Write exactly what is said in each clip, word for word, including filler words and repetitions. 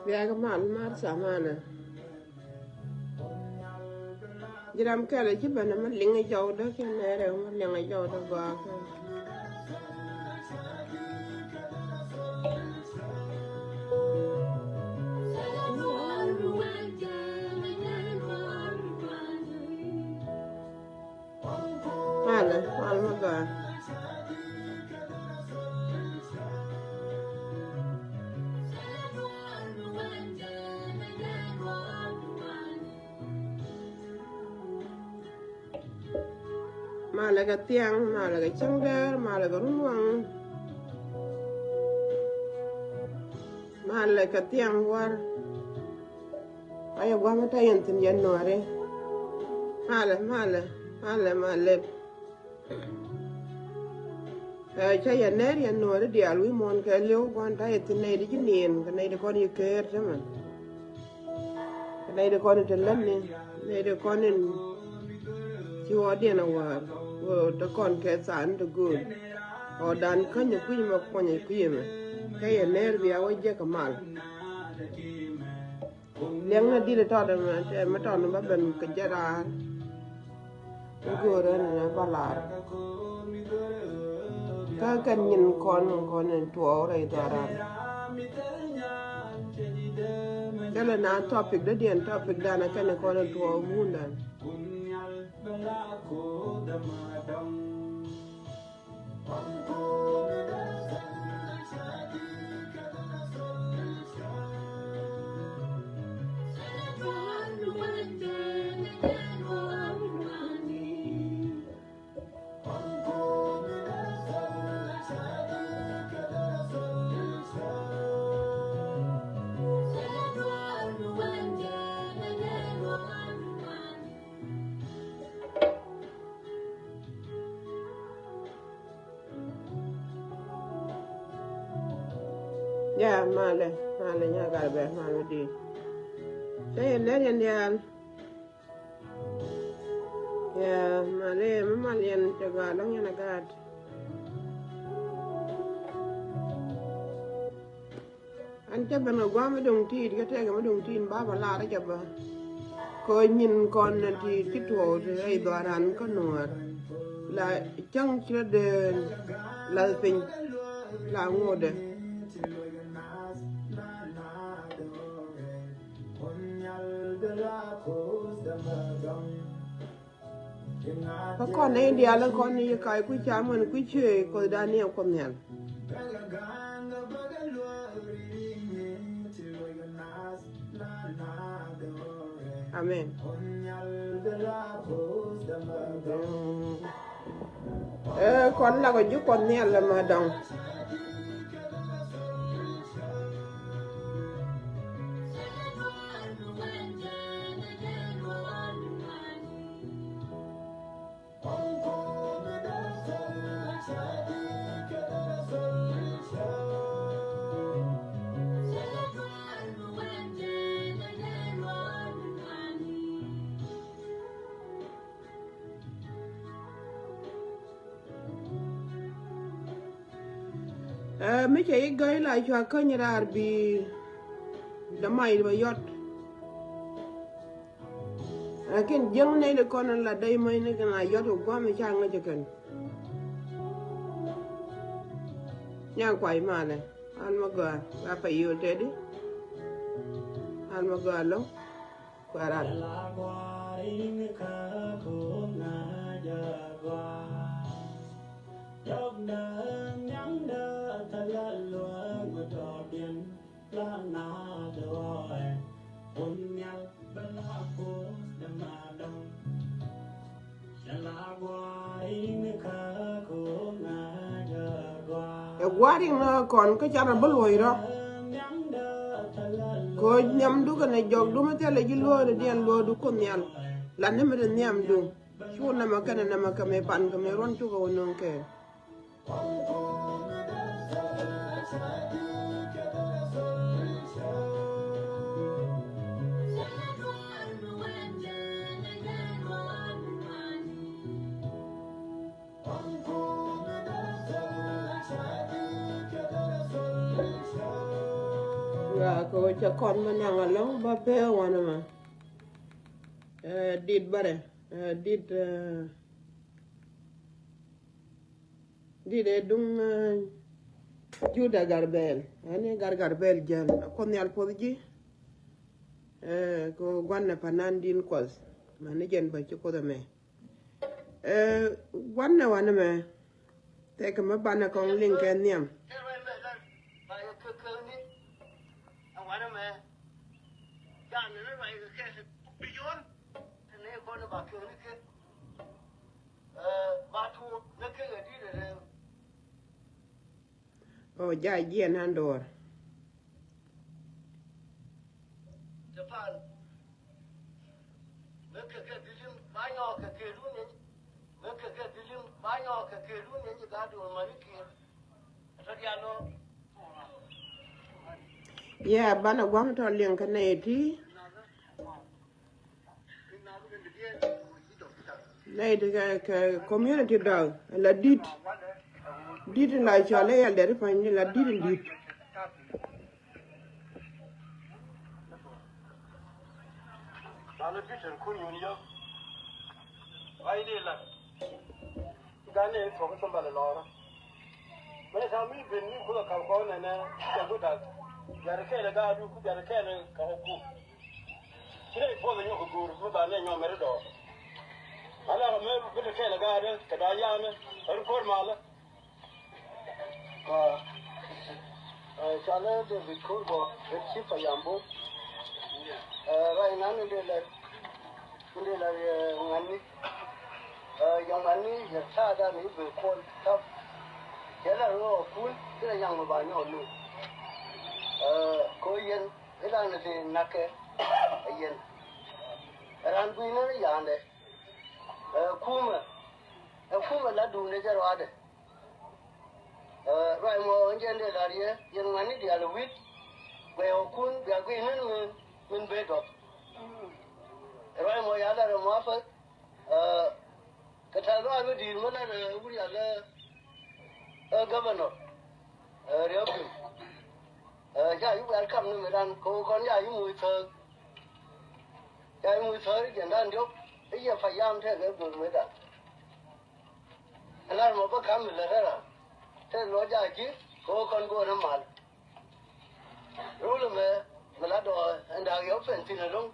Biak mal mar samanɛ. Jiram kɛlɛ ci bɛn ma liŋ jɔwdä kɛ nɛrɛ ma liŋ jɔwdä gɔaa kɛ. Malɛ, malɛ ma gɔaa. Malɛ kɛ thiaŋ, malɛ kɛ cäŋ dɛɛr, malɛ kɛ runwaŋ. Malɛ kɛ thiaŋ war. Ayɛ gua̱a̱th mi te yɛn thi̱n yɛn nuɔ̱ɔ̱ri. Malɛ, malɛ, malɛ, malɛ. Ɛ, cä yɛ nɛr yɛn nuɔ̱ɔ̱ri diaal wi̱i̱ muɔ̱ɔ̱n kɛ li̱w gua̱a̱th ta̱ yɛ thi̱n nɛy di ji̱ niɛn kɛ nɛy di kɔn yɛ keer tämɛ. Kɛ nɛy di kɔn in te lätni, nɛy di kɔn in ci ɣɔɔdiɛn a wäär ɣöö te kɔn kɛ thaani te gööl. Ɣɔɔdan käny ɛ kui̱c mɛ kuɔny ɛ kui̱ ɛmɛ. Cä yɛ nɛr bia wä jiäk kɛ mal. Liɛŋnɛ di̱t tɔt ɛmɛ tɛmɛ tɔt ni bä ben kɛ jɛ raar. I̱ go̱o̱rä ni bä lar. Kä kɛn nyin kɔn kɔn in tuɔɔk rɛy dhɔran. Kɛlɛ na topic dädiɛn topic dan a kɛn kɔn in tuɔɔk wundan. Ya, malɛ, malɛ, nyagar bɛ, malɛ di. Cɛ yɛ nɛr yɛn diaal. Ya, malɛ, mi mal yɛn cɛ gɔaa lɔŋ yɛn a gaat. An cä ben kɛ gua̱a̱th mi do̱ŋ ti̱i̱t kä tɛkɛ mi do̱ŋ ti̱i̱t ba bä lar cä bä. Kɛ nyin kɔn nɛ ti̱i̱t ci tuɔɔk ti rɛy dhɔaran kä nuäär. La cäŋ ci rɔ dee lath piny la ŋotdɛ. Kä kɔn nɛy diaal in kɔn ni yi kac kui̱ ca män kui̱ ciëë Kuothdan ni ɛ Kuoth Nhial. Amen. Ɛ kɔn lakɔ ji̱ Kuɔth Nhial ɛmɛ dɔ̱ŋ. Ɛ mi cɛ i̱ gäy la cua käny raar bi dämac bɛ yɔt. Lakin jiäŋ nɛy ti kɔn in la däy mäcni kɛn a yɔt kɛ gua̱a̱m in ca ŋäc ɛ kɛn. Nyaŋ kuay malɛ. An ma gɔaa ba pɛ yio̱o̱l tɛdi. An ma gɔaa lo̱ŋ. Kuɛ ran. Ɛ Wa̱ri̱ŋ nɔ kɔn kä carɛ bä luɔ̱c rɔ. Kɛ ɣöö nhiamdu kɛnɛ jɔkdu mi thilɛ ji̱ luɔ̱ɔ̱ri diɛn luɔ̱ɔ̱du Kuoth Nhial. Lat ni mi ti nhiamdu. Cu nɛmɛ kɛnɛ nɛmɛ kɛ mëë pan kɛ mëë ruɔ̱n cukɛ wä nööŋ kɛɛl. Ŋa kɛ ɣöö cɛ kɔn mi naŋ alɔ̱ŋ bä pee wanɛ mɛ. Ɛ, dit bärɛ. Ɛ, dit, ɛ, dit ɛ duŋ, ɛ, Juda Garbɛl. Ɛn i̱ Gar Garbɛl jɛn. Kuoth Nhial puɔth ji̱. Ɛ, kɛ ɣöö gua̱n ɛ panan din Kuɔth. Mani jɛn bä ci Kuoth ɛmɛ. Ɛ, gua̱n ɛ wanɛ mɛ. Tëëkɛ mi banɛ kɔŋ liŋ kɛ nhiam. Ɔ, ja jiɛn an duɔ̱ɔ̱r. Yeah, banɛ gua̱n tɔ liŋ kä nɛy ti. Nɛy ti kɛ, kɛ community dɔ̱k la dit. Dit in la cɔl i̱ yɛl dɛri pa̱ny la dit in dit. Ganɛ thuɔ̱k thom bal lɔrä. Mɛ tha mi ben ni kulɛ kal kɔn nɛnɛ cɛ gut da̱k. Biarɛ kɛɛl ɛ gaadu ku biarɛ kɛɛl ɛ kɛ kɛ ku. Ci rɛy puɔth ɛ nyɔk kɛ go̱o̱r mi ba nɛ nyɔm mɛri dɔɔr. Ala kɛ mɛ bi te kɛɛl ɛ gaadɛ kɛ da̱a̱n yaanɛ ɛ ri ko̱r malä. Aa, aa, calɛ David Ko̱r bɔ ɛ ci pa yam bo̱o̱r. Aa, ruac nan in dee lɛ, in dee lɛ, aa, ŋuɛ̈tni. Aa, yɛ ŋuɛ̈tni yɛ ta̱a̱ dan i̱ ben kuɔn tap. Yɛ la rɔ kun ci la yaŋ mɛ ba nyɔɔl nu. Aa, ko yɛn i̱ dan i̱ dee na̱kɛ ɛ yɛn. Ɛ ran gui̱n ni yandɛ. Aa, kumɛ, ɛ kumɛ la duundɛ jɛ ruaadɛ. Ɛ, ruac mɔ ɛn jɛn dee la̱r yɛ, yɛn ŋuɛ̈tni diaal wi̱c, guɛy ɔ kun, bia guiy nin min, min ben dɔp. Ɛ ruac mɔ ya la̱r ɛ mɔ apäth, ɛ, kɛ ta̱th ruac mi di̱i̱t mi la̱r ɛ wur ya lɛ, ɛ, governor, ɛ, Riɛk Bi̱i̱. Ɛ, ca yi welcome ni mi dan, kɛ ɣöö kɔn ca yi muc thäk. Ca yi muc thäk jɛn dan diɔ̱k, i̱ yɛ payam tɛk ɛ go̱o̱r mi dan. Ɛ lar mɔ bä ka̱m mi lät rɛra. Te luɔc jaak ji̱ kɛ ɣöö kɔn go̱o̱r ni mal. Rul ɛmɛ mi la dɔɔk ɛn da̱a̱k yɛ wä pɛn thi̱n ɛlɔ̱ŋ.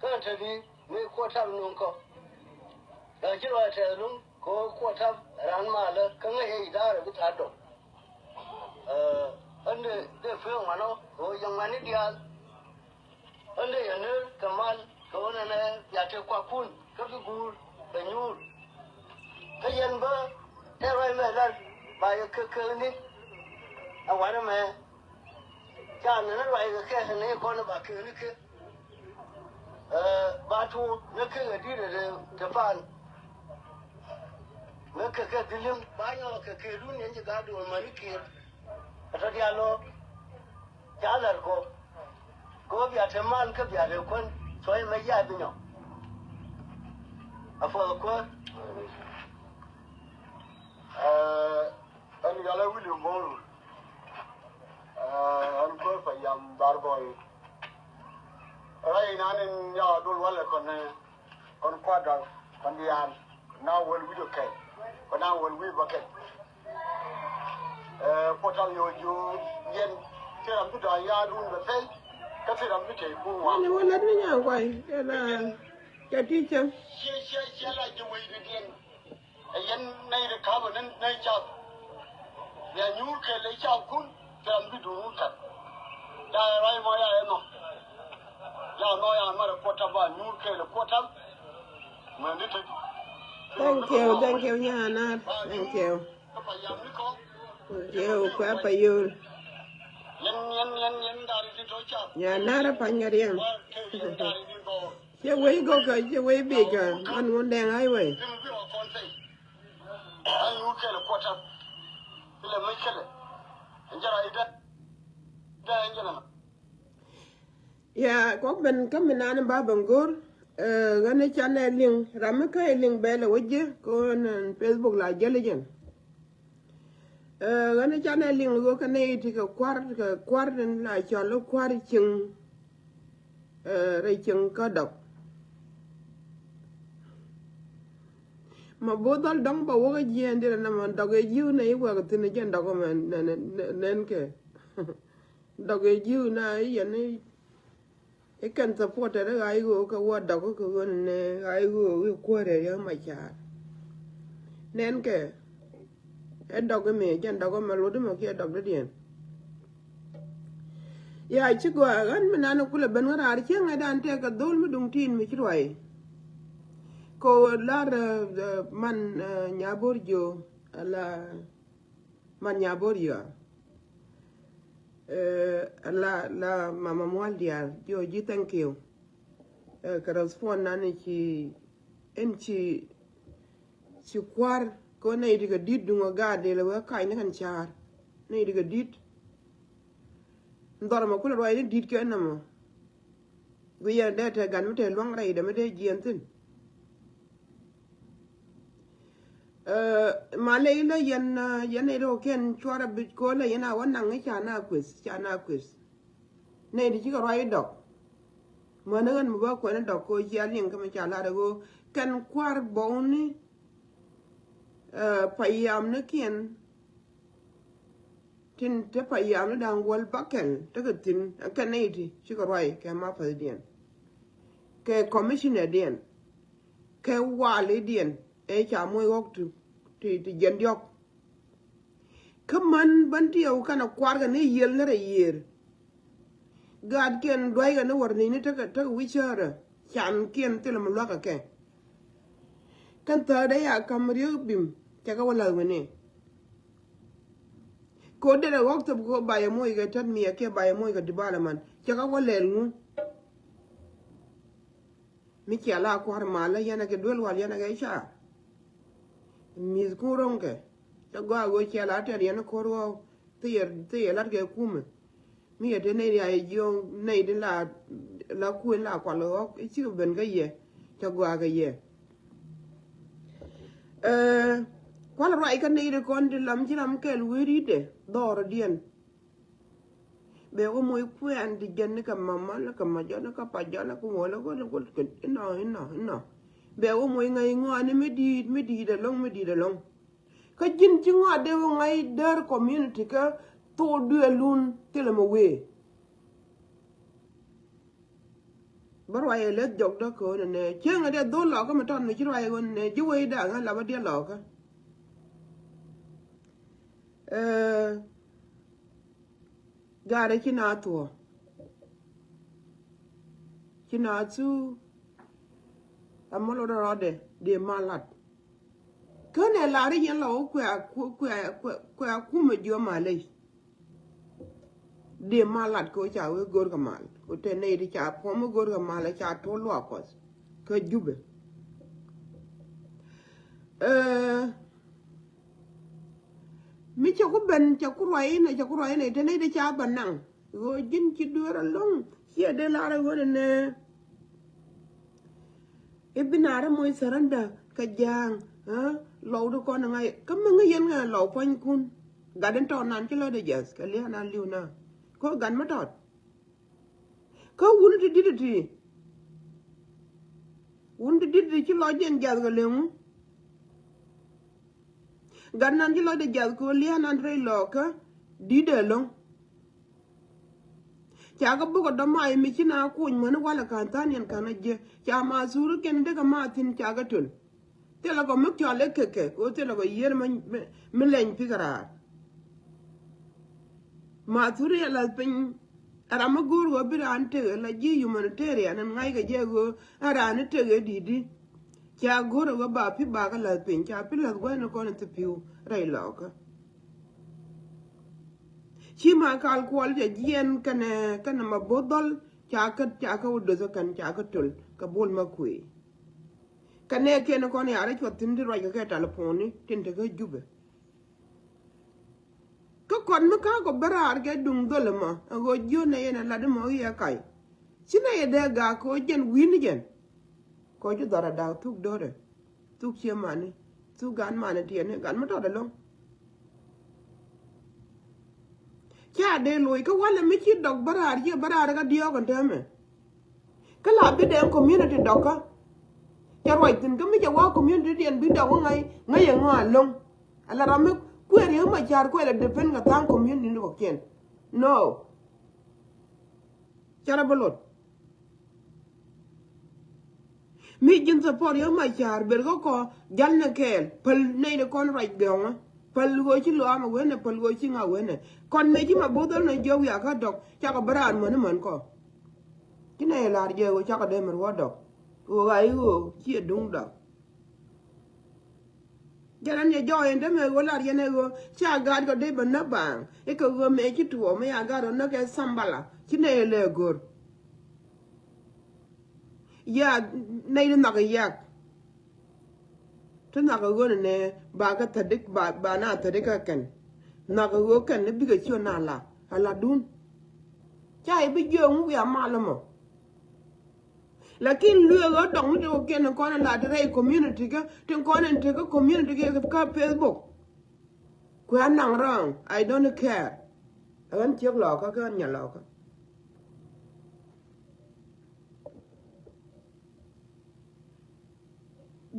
Kä ɛn te bi mi kuɔt tap nuŋ kɔ. Gaa ji̱ luɔc ɛ tɛth ɛlɔ̱ŋ kɛ ɣöö kuɔt tap ɛ raan malä kä ŋäc ɛ idaarɛ bi tha̱a̱t dɔ̱ŋ. Ɛ, ɛn dee, dee kuëë ŋuan ɔ kɛ ɣöö yɛ ŋuɛ̈tni diaal. Ɣän dee yɛ ner kɛ mal kɛ ɣöö nɛnɛ bia tëë kuakun kä bi guur kɛ nyuur. Kä yɛn bä tɛk ruac mɛ lar ba yɛ kek kek ni. Ɛ wanɛ mɛ ca nɛnɛ ruac kɛ kɛ ni kɔn ba kek ni kek. Ɛ, ba tuur ni kek ɛ di̱t ɛ te pan. Ni kek kɛ dhil li̱m ba nyɔk kɛ kek dun yɛn ci gat duɔl mäni kiɛt. Ɛ tɔ diaal lɔ. Ca lɛr kɔ. Kɔ bia te mal kä bia te kuän. Cuɔy mɛ ya bi nyɔ. A puɔth kuäär. Ɛɛ, ɛn yɔlɛ William Bol. Ɛɛ, ɛn kuäär pa yam bar bɔy. Rɛy nan in ya dul walɛ kɔn, ɛɛ. Kɔn kuat dɔl kɔn diaal na wäl wi̱c ɔ kɛn kɔn na wäl wi̱c bä kɛn. Ɛ, kuɔt ta̱l yɛ wä jiö yɛn thil ram bi dɔ̱a̱ŋ ya̱a̱ duun bɛ pɛl kä thil ram bi tɛy kuur wa̱a̱. Ni wä lät ni nyaŋ kuay kɛ la kɛ ti cäŋ. Ciɛ ciɛ ciɛ la ji̱ wec ri diɛn. Ɛ yɛn nɛy ri ka̱pä ni nɛy cath. Bia nyuur kɛl ɛ cath kun thil ram bi duun wun ka̱n. Ya ɛ ruac mɔ ya ɛ nhɔk. Ya nhɔk ya mɛrɛ kuɔt ta̱l ba nyuur kɛl ɛ kuɔt ta̱l. Thank you, thank you, Nyanar. Thank you. Yɛ wä kuɛ pa yol. Ya nara pany ŋa riɛm. Cɛ wei gokɛ, cɛ wei bikɛ. Man ŋun dɛŋ ai wei. Ya kɔk ben kä mi nan ba ben go̱r. Ɣän i̱ canɛ liŋ ram mi kä i̱ liŋ bɛl ɛ wä jiɛ kɛ ɣän Facebook la jäl i̱ jɛn. Ɣän i̱ canɛ liŋ ɣöö kɛ nɛy ti kɛ kua̱r, kɛ kua̱r in la cɔl i̱ kua̱r cieŋ. Rɛy cieŋ kä dɔk. Ma bo̱o̱ dhɔl dɔŋ ba wäk a jiɛɛn dirɛ namɔ dɔk ɛ ji̱w nɛ i̱ wäk thi̱n ɛ jɛn dɔk mɛ nɛn kɛ. Dɔk ɛ ji̱w na i̱ yɛn i̱ kɛn supporter i̱ ɣa̱c ɣöö kɛ wä dɔk i̱ kɛ ɣöö nɛ ɣa̱c ɣöö i̱ kuäärɛ riäk ma ca̱a̱r. Nɛn kɛ ɛ dɔk i̱ mëë jɛn dɔk i̱ mɛ luɔt i̱ mɛ kiɛ dɔk dädiɛn. Ya ci gɔaa ɣän mi nan kulɛ ben ɣän raar cieŋ ɛ dan tɛk kɛ dhol mi duŋ tin mi ci ruac. Ko lar man nyabor jo ala man nyabor yua. La la mama mual diaal jo ji thank you. Kɛ respond nan ci ɛn ci ci kuar kɛ wä nɛy ti kɛ dit duŋ a gaat dee lɛ wee kac ni kɛn caar nɛy ti kɛ dit. Dhɔr mɛ kulɛ ruac ni dit kɛ nɔmɔ. Gui yɛn dee tɛ gat mi tɛ luaŋ rɛy dɛ mi dee jiɛn thin. Ma lɛ ilä yɛn yɛn nɛy ti kɛ kɛn cuarɛ bi ko̱lɛ yɛn a wä naŋ i̱ ca na kueth ca na kueth. Nɛy ti cikɛ ruac i̱ dɔk. Mäni ɣän mi bä kuɛn i̱ dɔk ko̱ cia liŋ kä mi ca lar i̱ ɣöö kɛn kua̱r bɔwni. Payam ni kiɛn tin te payam ni da̱ŋ wäl bakɛl tekɛ thi̱n kɛn nɛy ti cikɛ ruac kɛ mapäthdiɛn kɛ commissionerdiɛn kɛ walidiɛn ëë ca moc ɣɔ̱k ti ti jiɛn diɔ̱k. Kä män bän ti yɛ wä kɛn a kuarkɛ ni yiël ni rɛy yiëër. Gaatkiɛn dua̱ckɛ ni wär ni ni tekɛ tekɛ wi̱c cäärä. Cankiɛn thilɛ mi luäkä kɛ. Kɛn thäärä ya ka̱m riek bim cɛ kɛ wä la̱th wä ni. Ko derɛ ɣɔ̱k thop ko ba yɛ moc kɛ tät miɛ kiɛ ba yɛ moc kɛ development cɛ kɛ wä lɛl ŋu. Mi cia la kua̱r malä yɛn a kɛ duel wal yɛn a kɛ ca. Mi̱th kun ro̱ŋkɛ cɛ gɔaa ɣöö cia la tɛr yɛn ko̱r ɣɔw. Thiyɛ thiyɛ lat kɛ kumɛ. Mi yɛ te nɛy ria yɛ jiɔŋ nɛy di la la kuën la kual ɣɔk i̱ cikɛ ben kä yɛ. Cɛ gɔaa kɛ yɛ. Kual ruac kä nɛy di kɔn di lam ci ram kɛl weri dɛ dhɔr diɛn. Bɛ wä moc kuɛn ti jɛn ni kɛ mama la kɛ ma jɔl la kɛ pa jɔl la kɛ wä la kɛ inɔ inɔ inɔ. Bɛ wä moc ŋa̱c ŋɔaani mi di̱i̱t mi di̱i̱t ɛlɔ̱ŋ mi di̱i̱t ɛlɔ̱ŋ. Kä ji̱n ci ŋɔaat dee wä ŋa̱c däär community kä thok duëëlun thilɛ mɛ wëë. Bä ruac ɛ leth jɔk dä köönɛ nɛ cieŋɛ dee dhol lɔkä mi tɔt mi ci ruac ɣön nɛ ji̱ wecda ŋä lapä diɛ lɔkä. Ɛ, garɛ ci na thuɔ. Ci na thu. Amä lot rɔɔdɛ dee ma lat. Kä nɛ lar i̱ yɛn lɔ wä kuɛ kuɛ kuɛ kuɛ kumɛ jiɔ malɛ. Dee ma lat kɛ wä ca wee go̱r kɛ mal wä tɛ nɛy ti ca puɔm wä go̱r kɛ mal ca tuɔl luak kuɔth kä Jubɛ. Ɛ, mi cɛ ku ben cɛ ku ruac inɛ cɛ ku ruac inɛ tɛ nɛy ti ca bä naŋ. Ɣöö ji̱n ci dueer alɔ̱ŋ ciɛ dee lar ɛ ɣöö nɛ nɛ. I̱ bi naar ɛ moc surrender kɛ ja̱a̱ŋ. Lɔw di kɔn ŋa̱c kä mi ŋäc yɛn ŋa̱c lɔw pua̱nykun. Gat in tɔɔt nan ci lɔcdɛ jiath kɛ lia̱a̱ nan li̱w na. Kä gat mi tɔt. Kä wun ti di̱t ti. Wun ti di̱t ti ci lɔc jɛn jiath kɛ leŋu. Gat nan ci lɔcdɛ jiath kɛ lia̱a̱ nan rɛy lɔɔkä di̱t ɛlɔ̱ŋ. Ca kɛ bukɛ dɔ̱ mac mi ci na kuny mäni walɛ ka̱n tha̱a̱n yɛn ka̱n a jiɛ ca ma thuri kɛn dee kɛ ma thi̱n ca kɛ töl. Thilɛ kɔ mi cɔl i̱ kekɛ kɛ ɣöö thilɛ kɔ yieen mi lɛny pikɛ raar. Ma thuri yɛ la̱th piny. Ɛ ram mi go̱o̱r ɣöö bi raan tekɛ la ji̱ humanitarian ɛn ŋa̱ckɛ jɛ ɣöö ɛ raan i̱ tekɛ di̱t i̱. Ca go̱o̱r ɛ ɣöö ba pi̱ ba kɛ la̱th piny ca pi̱ la̱th gua̱thni kɔn i̱ thipi̱w rɛy lɔɔkä. Ci Makal Kuɔl cɛ jiɛn kɛnɛ, kɛnɛ Maboth Dhɔl, ca kä, ca kä wä doth kɛn, ca kä töl kɛ Bol Makuëë. Kɛ nɛɛkiɛn kɔn ya̱r ɛ cuɔth thi̱n ti ruac kɛ kɛ taliponi tin te kä Jubɛ. Kä kɔn mi ka̱a̱k kɔ bä raar kɛ duŋ dhol ɛmɔ ɛ ɣöö jiön ɛ yɛn ɛ lat ɛmɔ i̱ ɛ kac. Ci nɛ yɛ dee gaak kɛ ɣöö jɛn wi̱i̱ni jɛn. Kɛ ɣöö ci dhɔr ɛ da̱a̱k thuk do̱rɛ, thuk cië mani, thuk gan mani tiɛɛni, gan mi tɔt ɛlɔ̱ŋ. Ca dee loc kä walɛ mi ci dɔk bä raar, ciɛ bä raar kä diɔ̱ɔ̱k ɛn täämɛ. Kä la bi dee community dɔkä. Cɛ ruac thi̱n kä mi cɛ wa community diɛn bi dɔk ŋa̱c, ŋa̱c yɛ ŋɔaa lo̱ŋ. Ala ram mi kueer yɛ ma car kuɛl a depend kɛ tha̱a̱ŋ community ni kɔkiɛn. No. Carɛ bä lot. Mi ji̱n support yɛ ma car ber kä kɔ jal ni kɛɛl päl nɛy ni kɔn ruac gɛɔŋä. Päl ɣöö ci luaam a wenɛ, päl ɣöö ci ŋa wenɛ. Kɔn mëë ci Maboth Dhɔl ni jiɔk wiaa kä dɔk cakɔ bä raar mäni män kɔ. Ci nɛy lar jɛ ɣöö cakɔ dee mi ruɔ̱ɔ̱t dɔk. Ɣöö ɣa̱c ɣöö ciɛ duŋ dɔk. Jɛn an yɛ jɔɔk yɛn dämɛ ɣöö lar yɛn ɛ ɣöö ca gaat kɔ dee bä näk baaŋ. Ikɛ ɣöö mëë ci tuɔɔk mi ya gaat rɔ näk ɛ Sambala ci nɛy ɛ lɛ go̱r. Ya nɛy ti nhɔk ɛ yak. Ti nhɔk ɛ ɣöö nɛ ba kɛ thädik ba, ba na thädik kɛ kɛn. Nhɔk ɛ ɣöö kɛn ni bikɛ ciö na la a la dun. Ca i̱ bi jiööŋ wi̱i̱ a mal ɛmɔ. Lakin lueek ɣä dɔŋ ni ti kɔ kiɛn tin kɔn in la ti rɛy community kä tin kɔn in ti kä community kä kä Facebook. Kuɛ a naŋ rɔ̱ɔ̱ŋ, I don't care. Ɛ ɣän ciek lɔɔkä kä ɣän nya lɔɔkä.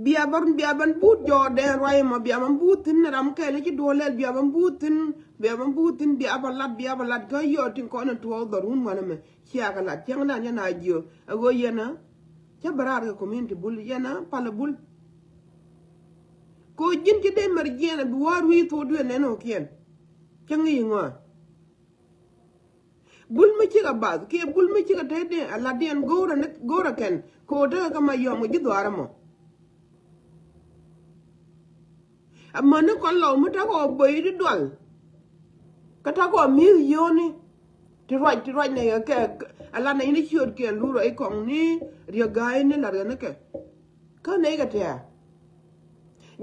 Bia bä, bia bän but jɔɔk dɛn ruac ɛmɔ, bia bän but thi̱n ram kɛl i̱ ci duɔl lɛl, bia bän but thi̱n, bia bän but thi̱n, bia bä lat, bia bä lat kä yɔɔt tin kɔn in tuɔɔk dhɔr wun ŋuan ɛmɛ. Cia kɛ lat cäŋ dan yɛn a jiö a ɣöö yɛn a cä bä raar kɛ community bul, yɛn a palä bul. Ko ji̱n ci dee mɛr jiɛn a bi wa̱a̱ rui̱ thok duël nɛn ɣökiɛn. Cäŋ i̱ ŋɔa. Bul mi cikɛ bath kiɛ bul mi cikɛ te diɛn a lat diɛn go̱o̱rä ni go̱o̱rä kɛn kɛ ɣöö tekɛ kɛ ma yɔm kɛ ji̱ dhuaar ɛmɔ. Amäni kɔn lɔw mi takɔ böi di dual. Kä takɔ mi̱i̱th yio̱o̱ni ti ruac ti ruac nɛ kɛ a lat nɛ in ciöötkiɛn lurɔ i̱ kɔŋ ni riek ga̱a̱cni lat ɣän ni kɛ. Kä nɛy kɛ tɛ̱̈ɛ̱̈.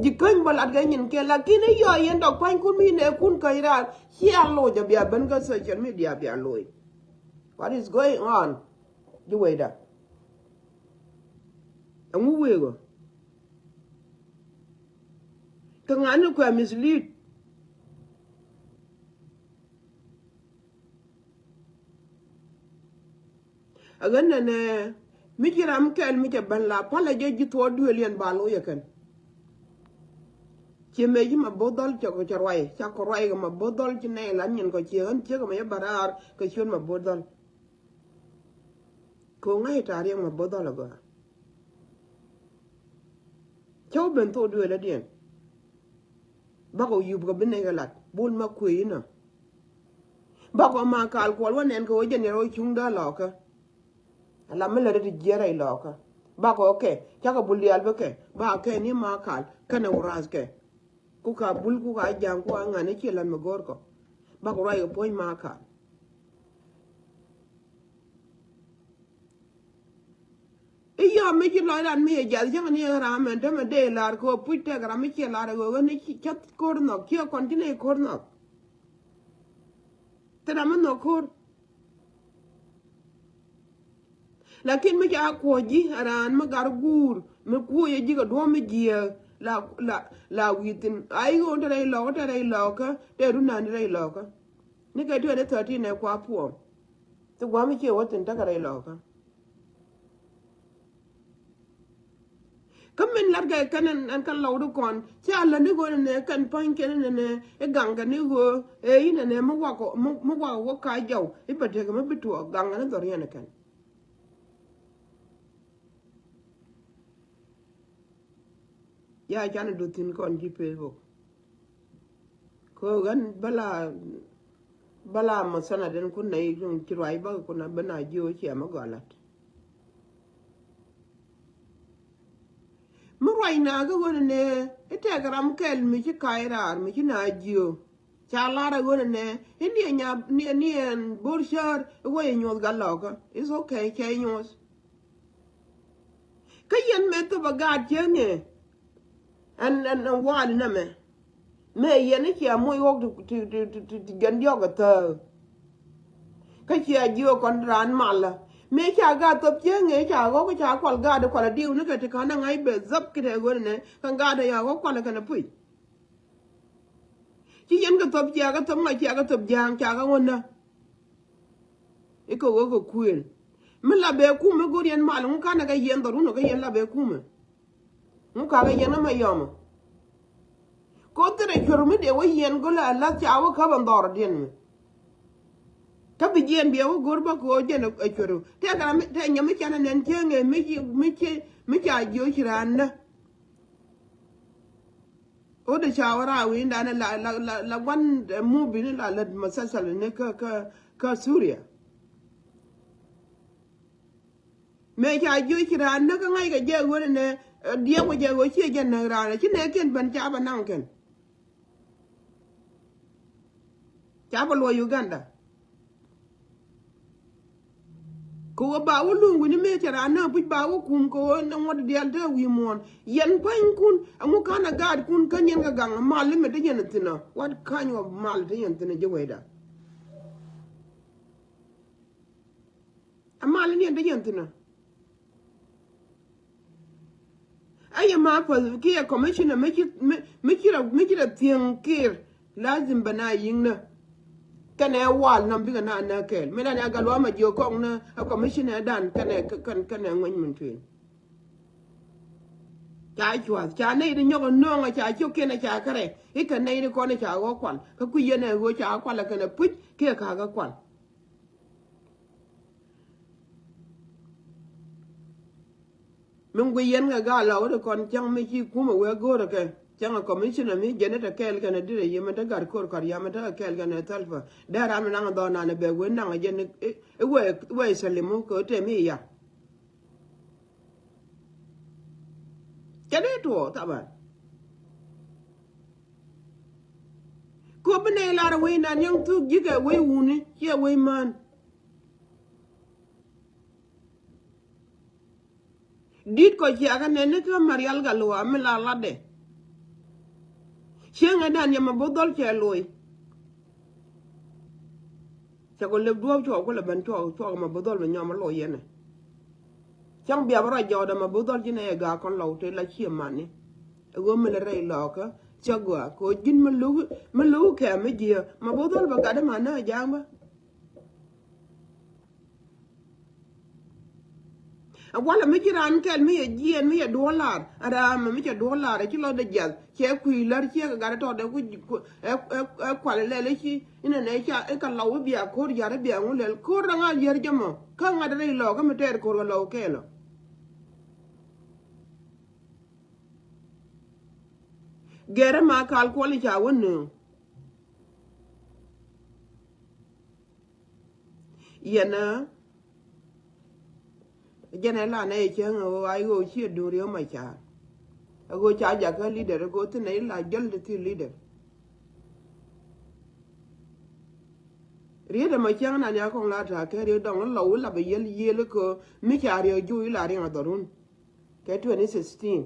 Ji̱ käny bä lat kɛ nyin kɛn lakin i̱ yɔɔ yɛn dɔk pa̱nykun mi nɛɛkun käny raar cia loc a bia ben kä social media bia loc. What is going on? Ji̱ wecda. Ɛŋu wëë ɣöö kɛ ŋa̱n ni kuɛ mislead. A ɣän nɛnɛ mi ci ram kɛl mi cɛ ben la palä jɛ ji̱ thuɔɔk duëël yɛn ba loc ɛ kɛn. Ciɛ mëë ci Maboth Dhɔl cɛ kɔ cɛ ruac ca kɔ ruac kɛ Maboth Dhɔl ci nɛy lat nyin kɔ ciɛ ɣän ciek ɛmɛ cɛ bä raar kɛ ciöt Maboth Dhɔl. Kɛ ɣöö ŋa̱c ta̱a̱ riɛk Maboth Dhɔl agɔaa. Cä wä ben thok duëël adiɛn. Bakɔ yup kɛ bi nɛy kɛ lat bul ma kuëë inɔ. Bakɔ ma kal kuɔl wä nɛn kɛ wä jɛ niɛr wä cuŋ dä lɔkä. Ala mi lät ti jiɛɛr rɛy lɔkä. Bakɔ kɛ cakɔ bul diaal bikɛ ba kɛ ni ma kal kɛnɛ wä rath kɛ. Ku ka bul ku ka ja̱a̱ŋ ku a ŋa̱n i̱ ciɛ la̱t mi go̱o̱r kɔ. Bakɔ ruac kɛ puɔ̱ny ma kal. I̱ yɔm mi ci lɔc ran mi yɛ jath cäŋ ni ram ɛn tämɛ dee lar kɛ ɣöö puc tɛk ram mi ciɛ lar ɛ ɣöö ɣän i̱ ci cath ko̱r nhɔk ciɛ kɔn ci nɛy ko̱r nhɔk. Thil ram mi nhɔk ko̱r. Lakin mi ca kuɔ̱c ji̱ a raan mi gar guur mi kuɔ̱c ɛ ji̱ kɛ duɔ̱ɔ̱m mi jiääk la, la, la wi̱i̱ thi̱n. A i̱ ɣöö te rɛy lɔkä, te rɛy lɔkä, te run nani rɛy lɔkä. Ni kɛ twenty thirteen ɛ kua puɔm. Thi gua̱a̱m i̱ ciɛ wä thi̱n tekɛ rɛy lɔkä. Kä min lat kɛ kɛn ɛn, ɛn kɛn lɔwdi kɔn ca lät ni ɣöö nɛnɛ kɛn pa̱ny kɛn nɛnɛ i̱ gaŋ kɛn ni ɣöö ɛ i̱ nɛnɛ mi wakɔ, mi, mi wakɔ wä ka jɔw i̱ bɛ tekɛ mi bi tuɔɔk gaŋ kɛn ni dhɔr yɛn ɛ kɛn. Ya can duth thi̱n kɔn ji̱ Facebook. Kɛ ɣän bä la, bä la mɔ thana den kun na i̱ ci ruac bä kun na ben a jiö ciɛ mɛ gɔlat. Mi ruac na kä ɣän nɛ i̱ tɛk ram kɛl mi ci kac raar mi ci na jiö. Ca lar ɛ ɣöö nɛ ni ɛ nya ni ɛ ni ɛ bo̱r cäär ɛ wä yɛ nyuɔth gat lɔkä. It's okay, cɛ nyuɔth. Kä yɛn mëë thop ɛ gaat cieŋ ɛ ɛn ɛn ɛn waal inɛ mɛ. Mëë yɛn i̱ cia moc ɣɔk ti ti ti ti ti ti jɛn diɔk ɛ thääk. Kä cia jiök kɔn raan malä. Mëë ca gaat thop cieŋ ɛ ca ɣɔk ca kual gaat kual a diw ni kɛ ti ka̱n a ŋa̱c bɛ dhäp ki tɛ ɣöö nɛ kɛ gaat ɛ ya ɣɔk kual kɛn a puc. Ci yɛn kɛ thop cia kɛ thop ŋa cia kɛ thop ja̱a̱ŋ ca kɛ ɣöö nä. Ikɛ ɣöö kɛ kuëël mi la bee kumɛ go̱r yɛn mal ŋu kanɛ kɛ yɛn dhɔrun ɔ kɛ yɛn la bee kumɛ. Ŋu kakɛ yɛn kä ma yɔmɔ. Koth thirɛ cuɛr mi dee wä yɛn go̱l a lath ca wä käp ɛn dhɔr diɛn mi. Kä bi jiɛn biɛ wä go̱r bä ko̱ jɛn ɛ cuɛr. Tɛk ram tɛk nyɛ mi canɛ nɛn cieŋ ɛ mi ci mi ci mi ca jiöc raan nä. Ode ca wä raar wi̱i̱ ndan la la la la guan movie ni la lät musalsal ni kä kä kä Suria. Mëë ca jiöc ci raan näk kä ŋa̱c kɛ jɛ ɣöö nɛ diɛk wä jɛ ɣöö ciɛ jɛ näk raan ci nɛ kiɛn ben ca bä naŋ kɛn. Ca bä luɔc Uganda. Kɛ ɣöö ba wä luŋ wi̱ni mëë cɛ raan näk puc ba wä kum kɛ ɣöö nɛ ŋuɔ̱t diaal te wi̱i̱ muɔ̱ɔ̱n. Yɛn pua̱nykun ɛŋu ka̱n ɛ gaatkun kä yɛn kɛ gaŋ mal mi te yɛn thi̱n ɔ. What kind of mal te yɛn thi̱n ɔ jɛ wecda? Ɛ mal ni yɛn te yɛn thi̱n ɔ. Ɛ yɛ ma path kiɛ commissioner mi ci mi mi ci rɔ mi ci rɔ thieŋ kir lazim bɛ na yiŋ nä. Kɛnɛ wal nɔm bikɛ na nä kɛɛl mi na ni a gal wa ma jiök kɔk nä a commissioner dan kɛnɛ kɛn kɛnɛ ŋuɛny min tueŋ. Ca cuath ca nɛy di nyɔk a nööŋ a ca ciök kiɛn a ca kärɛ ikɛ nɛy di kɔn a ca ɣɔk kual kä kui̱ yɛn ɛ ɣöö ca kual a kɛn a puc kiɛ ka̱kä kual. Min gui yɛn kɛ gaa lɔk ti kɔn cäŋ mi ci kumɛ wee go̱o̱rɛ kɛ cäŋ ɛ commissioner mi jɛn ɛ te kɛɛl kɛn ɛ dirɛ yɛ mɛ te gat ko̱r kɔt yam mɛ te kɛ kɛɛl kɛn ɛ thɛlpä dee ram naŋ dhɔn nan ɛ bɛ wee naŋ ɛ jɛn ɛ wee wee salimu kɛ ɛ te mi yam. Cɛ dee tuɔɔk thaban. Kop bi nɛy lar wec nan yäŋ thuk ji̱ kɛ wec wuni ciɛ wec män. Dit kɔ ciakä nɛn ni kä Marial Gatluak mi la latdɛ. Cieŋɛ dan yɛ mɛ bo̱ dhɔl cɛ loc. Cɛ kɔ lep duɔ̱ɔ̱p cuɔk kulɛ ben cuɔk cuɔk mɛ bo̱ dhɔl mɛ nyɔm loc yɛnɛ. Cäŋ bia bä rɔ jɔɔdɛ mɛ bo̱ dhɔl ji̱n ɛ gaak kɔn lɔw te la cie mani. Ɛ ɣöö mi lɛ rɛy lɔɔkä cä gɔaa kɛ ɣöö ji̱n mi lo̱k mi lo̱k kɛm mi jiɛ mɛ bo̱ dhɔl bɛ gat ma nä ja̱a̱ŋ bä. Ɛ walɛ mi ci raan kɛl mi yɛ jiɛɛn mi yɛ duɔ̱ɔ̱r lar ɛ raam mi cɛ duɔ̱ɔ̱r lar ɛ ci lɔcdɛ jiath cɛ kui̱ lär ciɛ kɛ gat ɛ tɔɔdɛ ku ɛ ɛ ɛ kual ɛ lɛl ɛ ci inɛ nɛ ca ɛ kɛ lɔw i̱ bia ko̱r ya̱r i̱ bia ŋu lɛl ko̱r rɛ ŋa̱ liɛr jɛ mɔ kä ŋa̱t rɛy lɔɔkä mi tɛɛr ko̱r kɛ lɔw kɛɛl ɔ. Gɛrɛ ma kal kuɔl i̱ ca wä nööŋ. Yɛn ɛ jɛn ɛ lan ɛ cäŋ ɛ ɣöö ay ɣöö ciɛ duŋ Riek Machar. Ɛ ɣöö ca jakä leader ɛ ɣöö thin ɛ ila jäl ti thil leader. Riet ɛmɔ cäŋ nan ya kɔŋ la ta̱a̱ kɛ riet dɔŋ lɔ wi̱i̱ lapɛ yiel yiel kä mi ca riek juuc la riŋ a dhɔrun. Kɛ twenty sixteen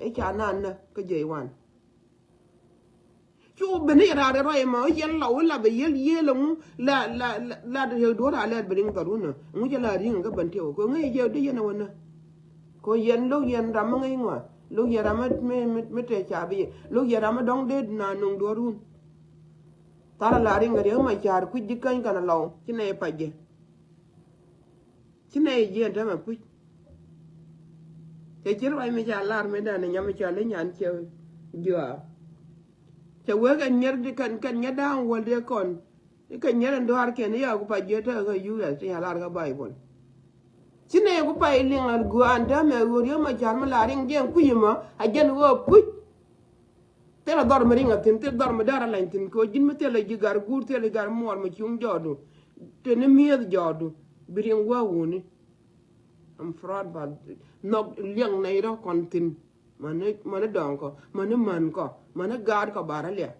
i̱ ca nan nä kä J one. Cu ben i̱ raar i̱ rɔy ɛmɔ i̱ yɛn lɔ wi̱i̱ lapɛ yiel yiel ɛŋu la la la la riek duɔ̱ɔ̱r a lɛɛr ben riŋ dhɔrun ɛ ŋu cɛ la riŋ kä ben tiɛw kɛ ŋäc jɛ di yɛn ɛ wä nä. Kɛ yɛn lo̱k yɛn ram mi ŋäc ŋɔa lo̱k yɛn ram mi mi mi te ca bi yɛ lo̱k yɛn ram mi dɔ̱ŋ dee na nuŋ duɔ̱ɔ̱run. Tharɛ la riŋ riek ma ca̱a̱r kui̱c ji̱ käny kɛn alɔw ci nɛy pac jɛ. Ci nɛy jiɛn täämɛ puc. Cɛ ci ruac mi ca lar mi dan nyam mi ca li nyan cɛ juaa. Cɛ wek kɛn nyier di kɛn kɛn nyɛ da̱a̱ŋ wäl dee kɔn. Ikɛ nyier in duaar kɛn i̱ ya ku pac jiɛ täämɛ kä U S ti ya lar kä Baibol. Ci nɛy ku pay liŋ a gua̱a̱n täämɛ ɣöö Riek Machar mi la riŋ jɛ kui̱ mɔ a jɛn ɣöö puc. Thilɛ dhɔr mi riŋ a thi̱n thil dhɔr mi da̱r a lany thi̱n kɛ ɣöö ji̱n mi thilɛ ji̱ gar guur thilɛ gar muɔɔr mi cuŋ jɔɔdu. Teni mi̱eth jɔɔdu bi riŋ wä wuni. I'm proud ba nhɔk liɛŋ nɛy rɔ kɔn thi̱n. Mani mani dɔŋ kɔ mani män kɔ mani gaat kɔ bar a liak.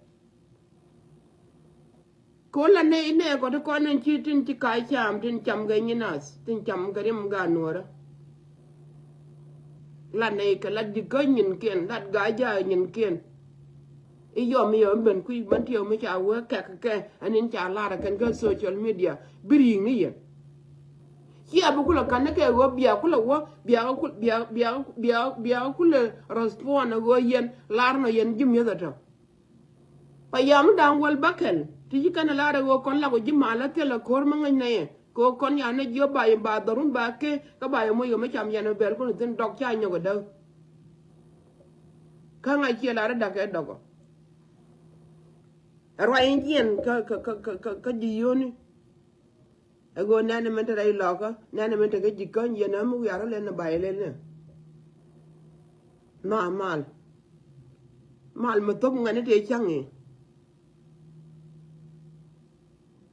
Ko la nɛy nɛ kɔ ti kɔn in ci tin ci ka̱c cam tin cam kɛ nyin nath tin cam kɛ rim ga nuɔrä. La nɛy kɛ la di kä nyinkiɛn la ga ja nyinkiɛn. I̱ yɔm i̱ yɔm ben kui̱ ben tiɛw mi ca wee kɛk kɛ ɛn in ca lar kɛn kä social media bi ri̱i̱ŋ ni yɛn. Cia bi kulɛ ka̱n ni kɛ ɣöö bia kulɛ wä bia bia bia bia kulɛ respond ɣöö yɛn lar nɔ yɛn ji̱ mi̱eth ɛ tɔ. Pa yam da̱ŋ wäl bäkɛl ti ci kɛn ɛ lar ɛ ɣöö kɔn lak ɔ ji̱ mal ɛ thilɛ ko̱r mi ŋäc nɛyɛ kɛ ɣöö kɔn yan ni jiöp ba yɛ ba dhɔrun ba kee kä ba yɛ moc ɣöö mi cam yan ɛ bɛl kun thin dɔk ca nyɔk ɛ däk. Kä ŋa̱c ciɛ lar ɛ da̱k ɛ dɔk ɔ. Ɛ ruac in jiɛn kä kä kä kä kä ji̱ yio̱ni. Ɛ ɣöö nɛn min te rɛy lɔkä nɛn min te kä ji̱ käny yɛn ɛ mi wiarä lɛn ɛ ba yɛ lɛn ɛ. Nhɔa mal. Mal mi thop ŋɛn i̱ tëë cäŋ i̱.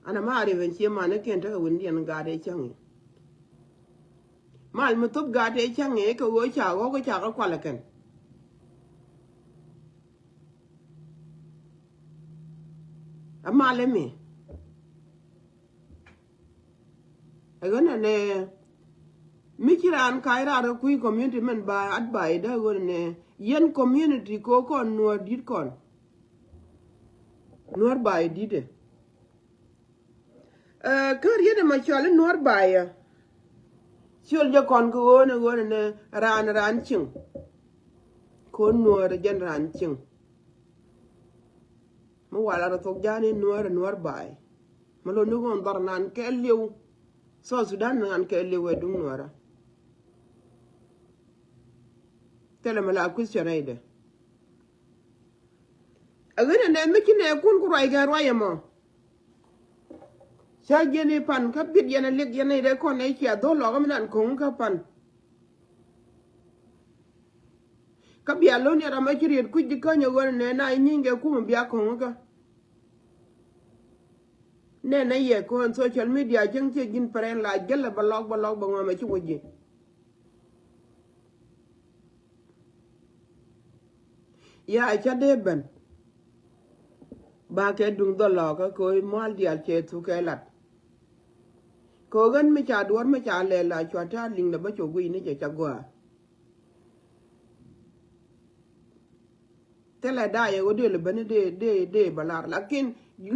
An ama riep ɛn cie man i̱ kiɛn tekɛ wi̱ndiɛn gaat ëë cäŋ i̱. Mal mi thop gaat ëë cäŋ i̱ kɛ ɣöö ca ɣɔ̱k i̱ ca kä kual ɛ kɛn. Amal imi. Ɛ ɣän ɛnɛ mi ci raan kac raar ɛ kui̱ community mɛn ba advice dä ɣän ɛnɛ yɛn community ko kɔn nuɔ̱ɔ̱r di̱t kɔn. Nuɔ̱ɔ̱r ba yɛ di̱t ɛ. Ɛ kä riet ɛmɔ cɔal i̱ nuɔ̱ɔ̱r ba yɛ. Ciöl jɛ kɔn kɛ ɣöönɛ ɣöönɛ ni raan raan cieŋ. Ko̱n nuɔ̱ɔ̱r jɛn raan cieŋ. Mi wala rɔ thok ja̱a̱n i̱ nuɔ̱ɔ̱r ɛ nuɔ̱ɔ̱r ba yɛ. Mi lo̱n ni ɣöön dhɔr nan kɛ liw. South Sudan nan kɛ liw ɛ duŋ nuɔ̱ɔ̱rä. Thilɛ mi la question rɛydɛ. Ɛ ɣän ɛ nɛ mi ci nɛ kun ku ruac kɛ ruac ɛmɔ. Ca jiɛn i̱ pan kä bit yɛn ɛ lik yɛn ɛ dee kɔn ɛ cia dhol lɔkä mi nan ko̱ŋ kä pan. Kä bia lo̱n yɛ ram ɛ ci riet kuc ji̱ käny ɛ ɣän ɛ nɛ na i̱ nyi̱ny kɛ kum bia ko̱ŋ kä. Nɛn ɛ yɛ kɔn social media cäŋ ciɛ ji̱n pɛrɛn la jälɛ bä lɔk bä lɔk bä ŋɔm ɛ ci wä ji̱. Ya ca dee ben. Ba kɛ duŋ dhɔlɔkä kɛ ɣöö mual diaal cɛ thuk kɛ lat. Kɛ ɣöö ɣän mi ca duɔ̱ɔ̱r mi ca lɛl la cua ta̱a̱ liŋdɛ bä cua guiy ni cɛ ca gɔaa. Thilɛ da̱a̱ yɛ ɣöö dee lɛ beni dee dee dee bä lar lakin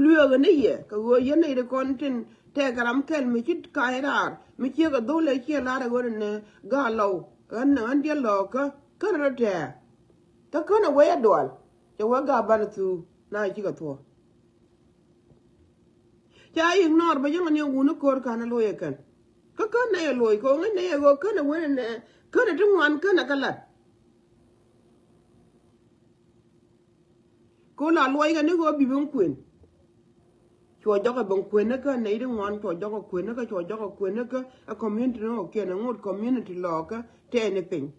lueekä ni yɛ kɛ ɣöö yɛn nɛy ti kɔn tin tɛkɛ ram kɛl mi ci ka̱a̱c raar mi ciek ɛ dho̱l ɛ ciɛ lar ɛ ɣöö nɛ ga̱a̱ lɔw ɣän ɣän diɛl lɔɔkä känɛ rɔ tɛ̱̈ɛ̱̈. Kä känɛ wee ɛ dual cɛ wee ga̱a̱ banɛ thuuk na cikɛ thuɔ̱k. Ca ignore bä jäŋä ni wuni ko̱r ka̱n a lo̱c ɛ kän. Kä kän nɛy ɛ lo̱c kɛ ɣöö ŋäc nɛy ɛ ɣöö kän ɛ wen ɛ nɛ kän ɛ ti ŋuan kän ɛ kä lat. Kɛ ɣöö la luɔckɛ ni ɣöö bi ben kuën. Cuɔ jɔkɛ ben kuën ni kä nɛy ti ŋuan cuɔ jɔkɛ kuën ni kä cuɔ jɔkɛ kuën ni kä ɛ community ni ɣöö kiɛn ɛ ŋot community lɔɔkä tɛɛni piny.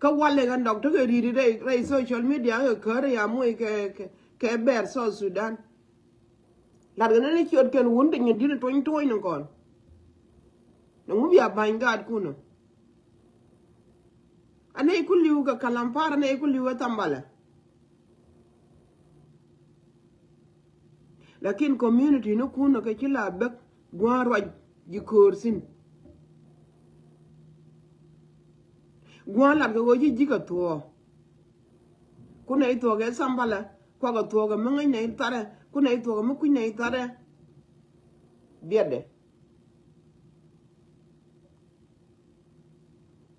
Kä walɛ kɛ nɔk tekɛ ri̱i̱t rɛy rɛy social media kɛ kär ya moc kɛ kɛ kɛ bɛr South Sudan. Lat kɛ nɛn ciöt kɛn wun ti nyin di̱t tuɔ̱ny tuɔ̱ny ni kɔn. Ni ŋu bia ba̱ny gaat kunä. Anɛy ku li̱w kɛ Kalampar anɛy ku li̱w kɛ Thambalɛ. Lakin community ni kun kɛ ci la bek gua̱a̱n ruac ji̱ köör thi̱n. Gua̱a̱n lat kɛ ɣöö ci ji̱ kɛ thuɔ̱ɔ̱. Kun nɛy thuɔ̱ɔ̱k kɛ Thambalɛ kuakɛ thuɔ̱ɔ̱k kɛ mi ŋäc nɛy tharɛ kun nɛy thuɔ̱ɔ̱k kɛ mi kui̱c nɛy tharɛ. Biɛtdɛ.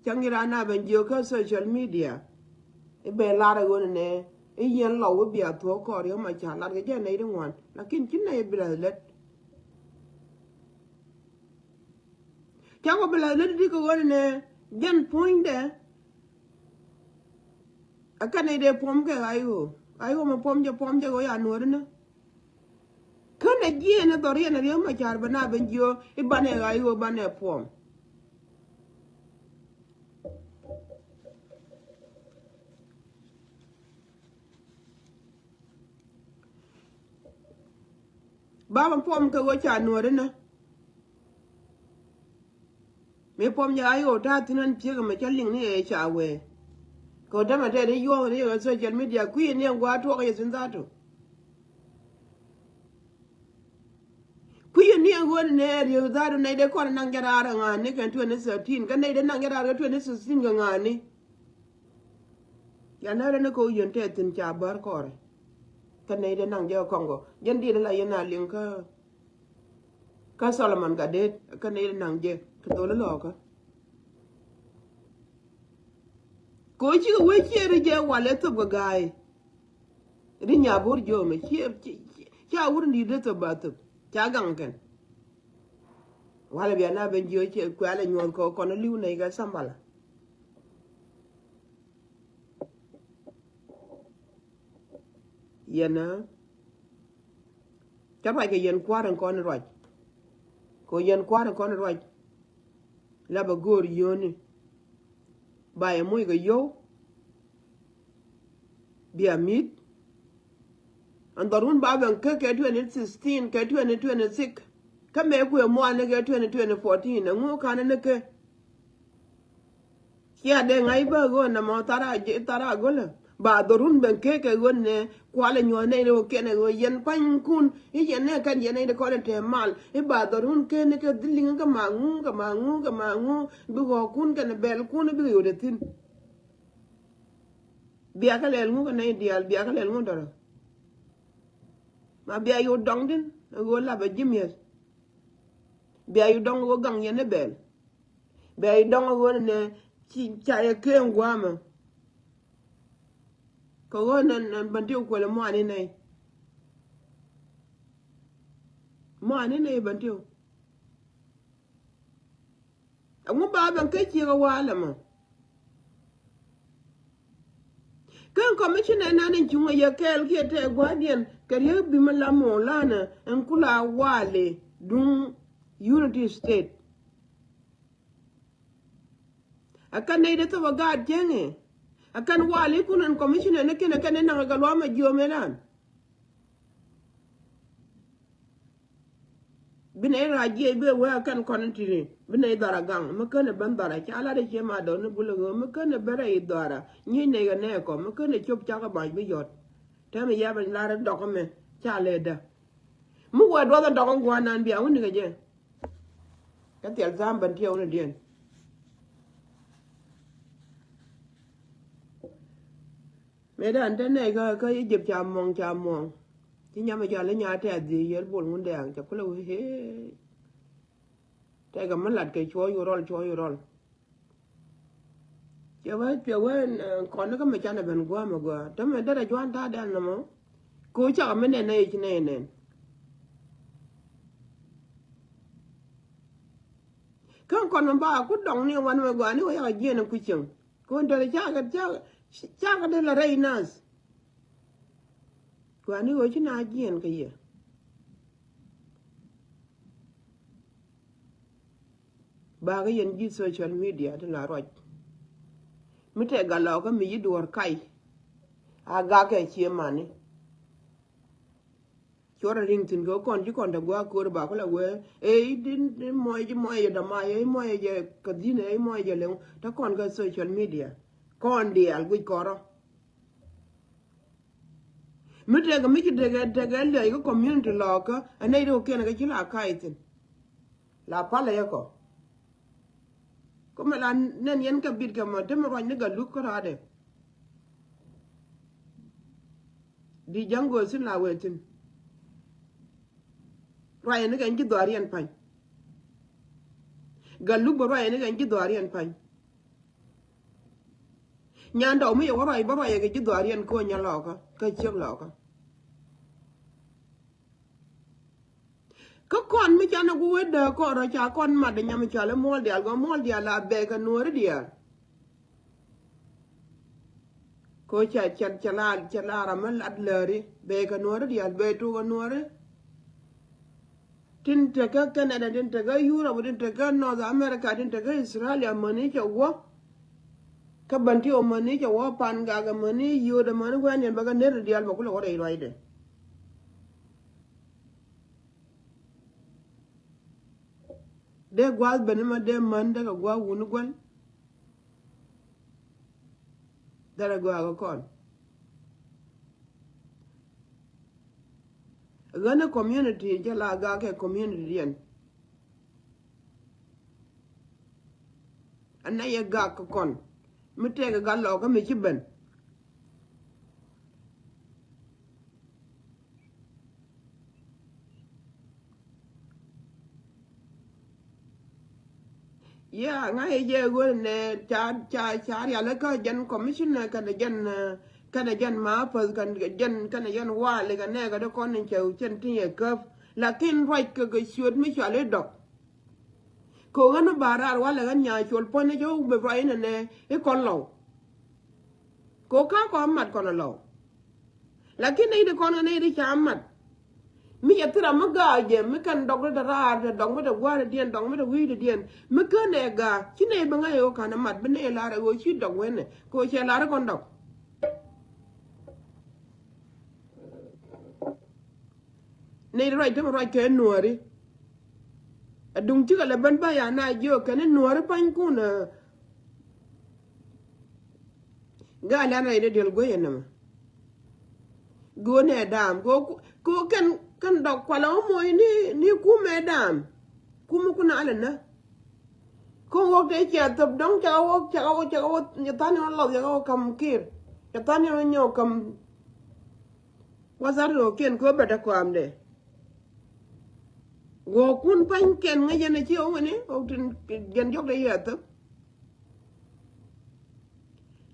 Cäŋ i̱ raan a ben jiök kä social media. I̱ ben lar ɛ ɣöö nɛ i̱ yɛn lɔw i̱ bia thuɔ̱k kɔɔr yɛ ma ca lar kɛ jɛ nɛy ti ŋuan lakin ci nɛy bi la̱th lät. Cäŋ wä bi la̱th lät ti kɛ ɣöö nɛ jɛn puɔ̱nydɛ. Ɛ kɛn nɛy dee puɔ̱m kɛ ɣa̱c ɣöö ɣa̱c ɣöö ma puɔ̱m jɛ puɔ̱m jɛ ɣöö ya nuɔ̱ɔ̱ri nä. Känɛ jiɛɛn ɛ dhɔriɛn ɛ Riek Machar bɛ na ben jiö i̱ banɛ ɣa̱c ɣöö banɛ puɔm. Ba bɛ puɔm kɛ ɣöö ca nuɔ̱ɔ̱ri nä. I̱ puɔ̱m jɛ a yo̱o̱ ta̱a̱ thi̱n ɛn piek ɛmɛ cä liŋ ni ɛ ca wee. Kɛ ɣöö tämɛ tɛt i̱ yuɔ̱ɔ̱k ni ɛ social media kui̱ ni ɛn gua̱a̱r tuɔɔk yɛ thi̱n tha̱a̱tu. Kui̱ ni ɛn ɣöö ni ɛ riek tha̱a̱tu nɛy dee kɔn naŋ jɛ raar ɛ ŋa̱a̱ni kɛn twenty thirteen kä nɛy dee naŋ jɛ raar kɛ twenty sixteen kɛ ŋa̱a̱ni. Yan nɛrɛ ni kɛ ɣöö yɛn tɛt thi̱n ca bär kɔrɛ. Kä nɛy dee naŋ jɛ kɔŋ kɔ jɛn diet la yɛn a liŋ kä Kä Solomon Gatdet kä nɛy naŋ jɛ kɛ dhol ilɔɔkä. Kɛ ɣöö cikɛ wee ciɛ ri jɛ walɛ thop kɛ ga̱a̱y. Ri nyabor jiɔmɛ ciɛ ca wur ni ri thop ba thop ca gaŋ kɛn. Walɛ bia na ben jiɔ ciɛ kuɛlɛ nyuɔth kɛ kɔn liw nɛy kɛ sambala. Yɛn ɛ cä ruac kɛ yɛn kua̱r in kɔn ruac. Kɛ yɛn kua̱r in kɔn ruac. La bɛ go̱o̱r yio̱o̱ni ba yɛ moc kɛ yio̱w. Bia mi̱th ɛn dhɔrun ba ben kä kɛ twenty sixteen kɛ twenty twenty six. Kä mëë kuëë mua̱a̱n ni kɛ twenty twenty fourteen ɛŋu ka̱n ni kɛ. Cia dee ŋa̱c bä ɣöö nɛmɔ thara thara gölä ba dhorun ben kek kɛ ɣöö nɛ kualɛ nyuɔ̱th nɛy ni ɣöö kiɛn ɛ ɣöö yɛn pa̱nykun i̱ yɛn nɛ kɛn yɛn nɛy ni kɔn in te mal i̱ ba dhorun ken ni kɛ dhil liŋ kɛ ma ŋu kɛ ma ŋu kɛ ma ŋu bi ɣɔɔkun kɛn bɛlkun bikɛ yot ɛ thi̱n. Bia kɛ lɛl ŋu kɛ nɛy diaal bia kɛ lɛl ŋu dɔrɔ. Ma bia yot dɔŋ din ɛ ɣöö lapɛ ji̱ mi̱eth. Bia yot dɔŋ ɣöö gaŋ yɛn ni bɛl. Bɛ i̱ dɔ̱ŋ ɣöö nɛ ci ca yɛ ken gua̱a̱mä. Kɛ ɣöö nɛn nɛn bän ti kuɛl muani nɛy. Muani nɛy bän ti. Ɛŋu ba bɛn kä ciek a wa̱a̱ lɛ mɔ. Ken commissioner nan in cuŋ a yɛ kɛɛl kiɛ tɛɛ gua̱a̱diɛn kɛ riek bi mi la mo̱o̱ lanɛ ɛn kula wa̱a̱ lɛ duŋ Unity State. A kɛn nɛy dee thop a gaat cieŋ i̱ a kɛn wal i̱ kun ɛn commissioner ni kin a kɛn i̱ naŋ a kɛ luam a jiöm inan. Bi nɛy rac jiɛc bi ɛ wee a kɛn kɔn i̱ ti̱ti̱ bi nɛy dhɔr a gaŋ mi kän ɛ ben dhɔr a ca lat i̱ cie ma dɔr ni bul ɛ ɣöö mi kän ɛ ben rɛy dhɔr a nyiec nɛy kɛ nɛɛkɔ mi kän ɛ cop cak ɛ bac bi yɔt. Tɛm i̱ yap ɛn lar i̱ dɔk ɛmɛ ca lɛ dä. Mi wee duɔth ɛn dɔk ɛn gua̱a̱r nan bia wä nikɛ jɛ. Kä thiɛl tha̱a̱ŋ bän tiɛw ni diɛn. Mëë dan te nɛy kä kä Egypt ca muɔ̱ŋ ca muɔ̱ŋ. Ci nyam i̱ jal i̱ nya tɛth dhiec yɛl bol ŋun dɛɛŋ ca kulɛ wee hee. Tɛkɛ mi lat kɛ cuɔ̱ɔ̱c yu rɔl cuɔ̱ɔ̱c yu rɔl. Cuɛ wee cuɛ wee kɔn ni kä mi canɛ ben gua̱a̱m ɛ gua̱a̱ te mi derɛ juan ta̱a̱ dan nɔmɔ. Ko̱ cakɛ mi nɛn nɛy ci nɛy nɛn. Kä kɔn mi ba ku dɔŋ ni wan mɛ gua̱a̱ ni wee yakɛ jiɛn ɛ ku cieŋ. Kun tɔri cakɛ cakɛ cakɛ dee la rɛy nath. Gua̱a̱ ni wee ci na jiɛn kɛ yɛ. Bakɛ yɛn ji̱ social media ti la ruac. Mi tɛk gal lɔkä mi yi duɔ̱ɔ̱r kac. A gakɛ cie mani. Cuɔrɛ riŋ thi̱n kɛ kɔn ci kɔn te gua̱a̱k ko̱r ba kulɛ wee. Ɛ i̱ din i̱ mɔc i̱ mɔc i̱ dama i̱ mɔc i̱ jɛ kɛ dhi̱n i̱ mɔc i̱ jɛ leŋ te kɔn kɛ social media. Kɔn diaal guic kɔrɔ. Mi tekɛ mi ci tekɛ tekɛ liac kä community lɔɔkä ɛ nɛy ti kɛ kiɛn kɛ ci la kac thi̱n. La palɛ yɛ kɔ. Kä mɛ la nɛn yɛn kɛ bit kɛ mɔ te mi ruac ni Gatluak kä raadɛ. Di ja̱ŋ gööl thi̱n la wee thi̱n. Ruac ni kɛn ji̱ dhɔaar yɛn pa̱ny. Gatluak bä ruac ni kɛn ji̱ dhɔaar yɛn pa̱ny. Nyan dɔw mi yɛ wä ruac bä ruac yɛ kɛ ji̱ dhɔaar yɛn kä nyɛ lɔkä kä ciek lɔkä. Kä kɔn mi canɛ ku wet dääk kɔn rɔ ca kɔn mat nyam i̱ cɔal i̱ muɔl diaal gɔ muɔl diaal la bɛɛk kɛ nuɔɔri diaal. Ko ca ca ca la ca la ram mi lat lääri bɛɛk kɛ nuɔɔri diaal bɛɛk tuk kɛ nuɔɔri. Tin tekä Canada, tin tekä Europe, tin tekä North America, tin tekä Australia mäni cɛ wä. Kä bän ti wä mäni cɛ wä pan gak mäni yio̱o̱dɛ mäni wɛn yɛn bä kɛ ner diaal bä kulɛ wä rɛy ruacdɛ. Dee gua̱a̱th ben ma dee män dee kɛ gua̱a̱th wun guäl. Dee rɛ gɔaa kɛ kɔn. Ɣän ɛ community jɛ la gak kɛ community diɛn. Anɛ yɛ gak kɛ kɔn mi tɛk ɛ gat lɔkä mi ci ben. Yeah, ŋa̱c jɛ ɣöö nɛ ca ca ca rial kä jɛn commissioner kɛnɛ jɛn kɛnɛ jɛn mapäth kɛnɛ jɛn kɛnɛ jɛn wali kɛ nɛ kɛ dee kɔn in cɛ cɛn tin yɛ käp. Lakin ruac kɛ kɛ ciöt mi cual i̱ dɔk. Kɛ ɣän ba raar walɛ ɣän nya col puɔ̱n i̱ cɛ wuk bi ruac inɛ nɛ i̱ kɔn lɔw. Kɛ ɣän ka̱ kɔn mat kɔn alɔw. Lakin nɛy ti kɔn kɛ nɛy ti ca mat. Mi cɛ thil ram mi ga̱a̱c jɛ mi kɛn dɔk ti te raar te dɔk mi te gua̱a̱r ti diɛn dɔk mi te wi̱i̱ ti diɛn mi kän ɛ ga̱a̱c ci nɛy bi ŋa̱c ɛ ɣöö ka̱n ɛ mat bi nɛy lar ɛ ɣöö ci dɔk wɛnɛ kɛ ɣöö cɛ lar ɛ kɔn dɔk. Nɛy ti ruac te mi ruac kɛ nuɔ̱ɔ̱ri. Ɛ duŋ cikɛ lɛ ben ba ya na jiök kɛn i̱ nuɔ̱ɔ̱ri panykun ɛ. Gaa lɛn rɛy dee diɛl guey ɛnɛmɛ. Go̱o̱nɛ daam kɛ kɛ kɛn kɛn dɔk kualɛ wä moc ni ni kumɛ daam. Kumɛ kun alɛ nä. Kä wä kɛ cia thop dɔ̱ŋ ca wä ca wä ca wä nyɛ than yɛ wä lɔth yɛ wä kam kir. Nyɛ than yɛ wä nyɛ wä kam. Wä than yɛ kiɛn kɛ wä bɛ dɛ kɔam dɛ. Wä kun pany kɛn ŋäc yɛn ɛ ci wä wini wä tin jɛn jɔk dɛ yɛ thop.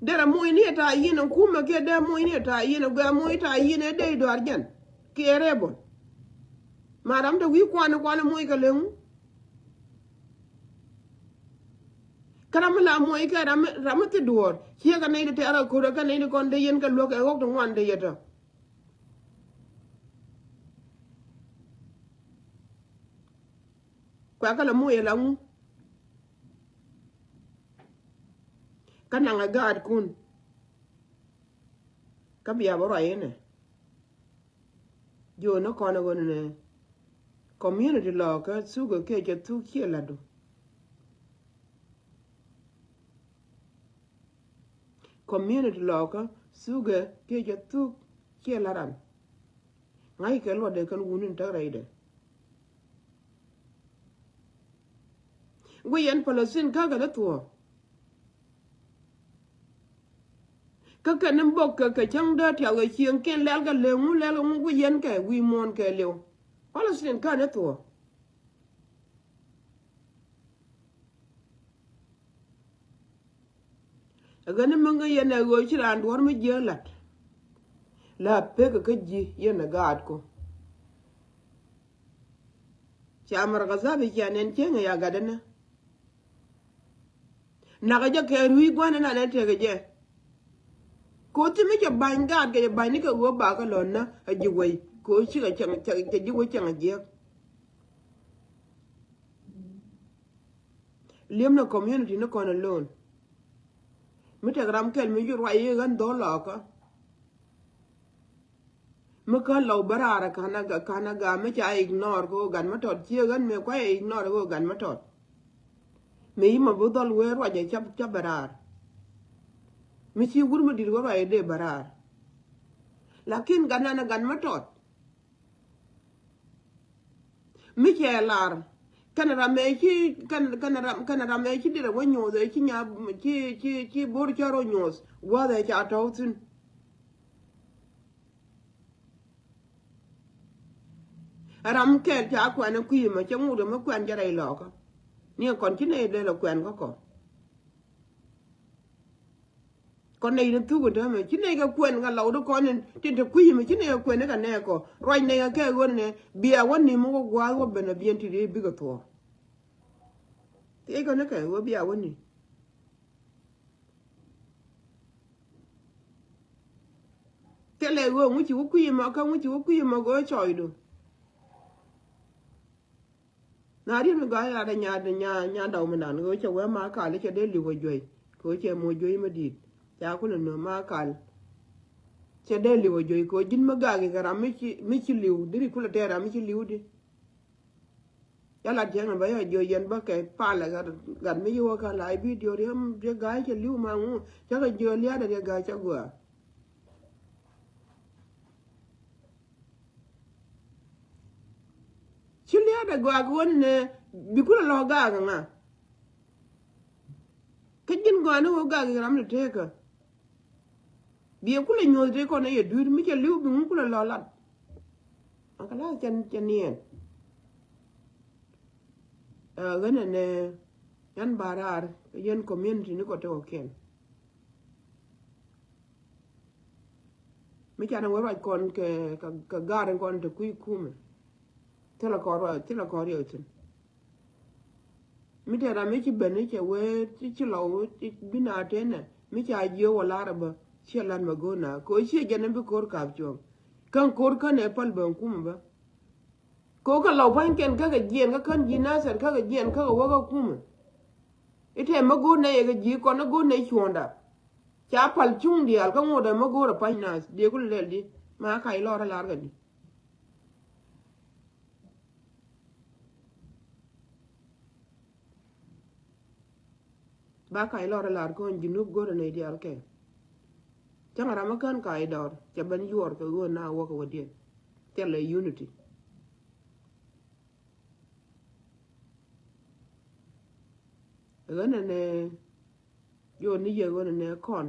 Derɛ moc ni ɛ ta̱a̱ yi̱n ɛ kumɛ kiɛ dee moc ni ɛ ta̱a̱ yi̱n ɛ gɔaa moc ta̱a̱ yi̱n ɛ dee i̱ dɔaar jɛn kiɛ rɛɛbɔl. Ma ram te wi̱i̱ kuan kuan moc kɛ leŋ. Kä ram mi la moc kɛ ram mi ram mi thi duɔ̱ɔ̱r ciɛ kɛ nɛy ti tɛɛr kɛ ko̱r kɛ nɛy ti kɔn dee yɛn kɛ luäk kɛ ɣɔk ti ŋuan dee yɛ tɔ. Kuɛ kä la moc ɛ la ŋu. Kä naŋ ɛ gaatkun. Kä bia bä ruac inɛ. Jiöönä kɔn ɛ ɣöö nɛ community lɔɔkä thuk ɛ kiɛ cɛ thuk ciɛ la̱tdu. Community lɔɔkä thuk ɛ kiɛ cɛ thuk ciɛ la̱t ran. Ŋa̱ckɛ luɔtdɛ kɛn wuni ni täk rɛydɛ. Guiyɛn Palestine kä kɛ ni thuɔ̱ɔ̱. Kä kɛn ni bok kɛ kɛ cäŋ dee tiath kɛ cieŋ kiɛn lɛl kɛ lëŋ ŋu lɛl kɛ ŋu guiyɛn kɛ wi̱i̱ muɔ̱ɔ̱n kɛ liw. Palestine kä ni thuɔ̱ɔ̱. Ɛ ɣän ni mäŋ kä yɛn ɛ ɣöö ci raan duɔ̱ɔ̱r mi jiääk la̱t. La pek kä ji̱ yɛn ɛ gaatku. Ca mɛr kä dhap i̱ cia nɛn cieŋ ɛ ya gatdä nä. Nakä jɛ kɛ rui̱ gua̱n inan ɛ tekɛ jɛ. Kothi mi cɛ ba̱ny gaat kɛ jɛ ba̱ny ni kɛ ɣöö bakä lɔ̱n nä a ji̱ wei kothi cikɛ cɛ ji̱ wei cɛŋ a jiäk. Li̱em ni community ni kɔn alone. Mi tek ram kɛl mi ju ruac i̱ ɣän dhɔl lɔkä. Mi kän lɔw bä raar ka̱n a ka̱n a gam mi ca ignore kɛ ɣöö gat mi tɔt ciɛ ɣän mi kuay ignore kɛ ɣöö gat mi tɔt. Mi yima bi dhɔl wee ruacɛ cap cap bɛ raar. Mi ci wur mi dit wä ruacɛ dee bɛ raar. Lakin gat nan a gat mi tɔt. Mi cɛ lar kɛn ram ɛ ci kɛn kɛn ram kɛn ram ɛ ci dit a wä nyoth ɛ ci nya ci ci ci bor cä rɔ nyoth guath ɛ ca tɔw thin. Ram kɛl ca kuɛn ɛ kui̱ mɛ cɛ ŋut ɛ mɛ kuɛn jɛ rɛy lɔkä. Ni ɛ kɔn ci nɛ dee lɛ kuɛn kä kɔ. Kɔn nɛy ni thuk ɛ dämɛ ci nɛy kɛ kuɛn kɛ lɔw di kɔn in tin te kui̱ mi ci nɛy kɛ kuɛn ni kɛ nɛɛkɔ ruac nɛy kɛ kɛ ɣöö nɛ bia wä ni mi wä gua̱a̱th wä ben a bien ti ri bikɛ thuɔ̱ɔ̱. Thiec kɔn ni kɛ ɣöö bia wä ni. Thilɛ ɣöö ŋuci wä kui̱ mɔ kä ŋuci wä kui̱ mɔ ɣöö cɔydu. Na riet mi gɔaa rat nya nya nya daw mi nan kɛ ɣöö cɛ wee ma kal cɛ dee li̱w a juey kɛ ɣöö cɛ moc juey mi di̱i̱t ca kulɛ nööm ma kal. Cɛ dee li̱w a juey kɛ ɣöö ji̱n mi gak kɛ ram mi ci mi ci li̱w diri kulɛ tɛɛr ram mi ci li̱w di. Ca lat cäŋ bä yɔ jiö yɛn bä kɛ palɛ gat, gat mi yi wä ka la i̱ bidio riɛm riɛ ga̱a̱c cɛ li̱w ma ŋu. Cä kɛ jiö lia̱a̱dɛ riɛ ga̱a̱c cä gua̱a̱. Ci lia̱a̱dɛ gua̱a̱k wän nɛ bi kulɛ lɔ ga̱a̱k ŋa. Kä ji̱n gɔaa ni wä ga̱a̱k i̱ ram ni tekä. Biɛ kulɛ nyuɔ̱th tëë kɔn ɛ yɛ dui̱r mi cɛ li̱w bi ŋu kulɛ lɔ lat. Ɛ kɛ la̱th cɛ niɛn. Ɛ ɣän ɛnɛ yɛn ba raar yɛn community ni kɔ tekɔkiɛn. Mi canɛ wä ruac kɔn kɛ, kɛ, kɛ ga̱a̱r in kɔn te kui̱ kumɛ. Thilɛ kɔn ruac, thilɛ kɔn riɛk thi̱n. Mi te ram mi ci ben i̱ cɛ wee ci, ci lɔ wee ci bi na tenɛ mi ca jiö wä lar bä. Ciɛ lat mɛ go̱o̱r na kɛ wee ciɛ jɛn in bi ko̱r ka̱p cuɔ̱ŋ. Kän ko̱r kän ɛ päl ben kumɛ bä. Kɛ wä kä lɔ pa̱nykiɛn kä kɛ jiɛn kä kän ji̱ nasɛr kä kɛ jiɛn kä kɛ wä kä kumɛ. Itɛ mɛ go̱o̱r nɛ yɛ kɛ ji̱ kɔn ɛ go̱o̱r nɛ cuɔ̱ɔ̱ŋda. Ca pal cuŋ diaal kä ŋot ɛ mɛ go̱o̱r ɛ pa̱ny nath diɛ ku lɛl di ma kac lɔr ɛ lar kɛ di. Ba kac lɔr ɛ lar kɔn ji̱ nup go̱o̱r ɛ nɛy diaal kɛ. Cäŋ ram ɛ kän kac dɔr cɛ ben yuɔr kɛ ɣöö na wä kɛ wä diɛn. Thilɛ unity. Ɣän ɛnɛ jiɔ ni yɛ ɣän ɛnɛ kɔn.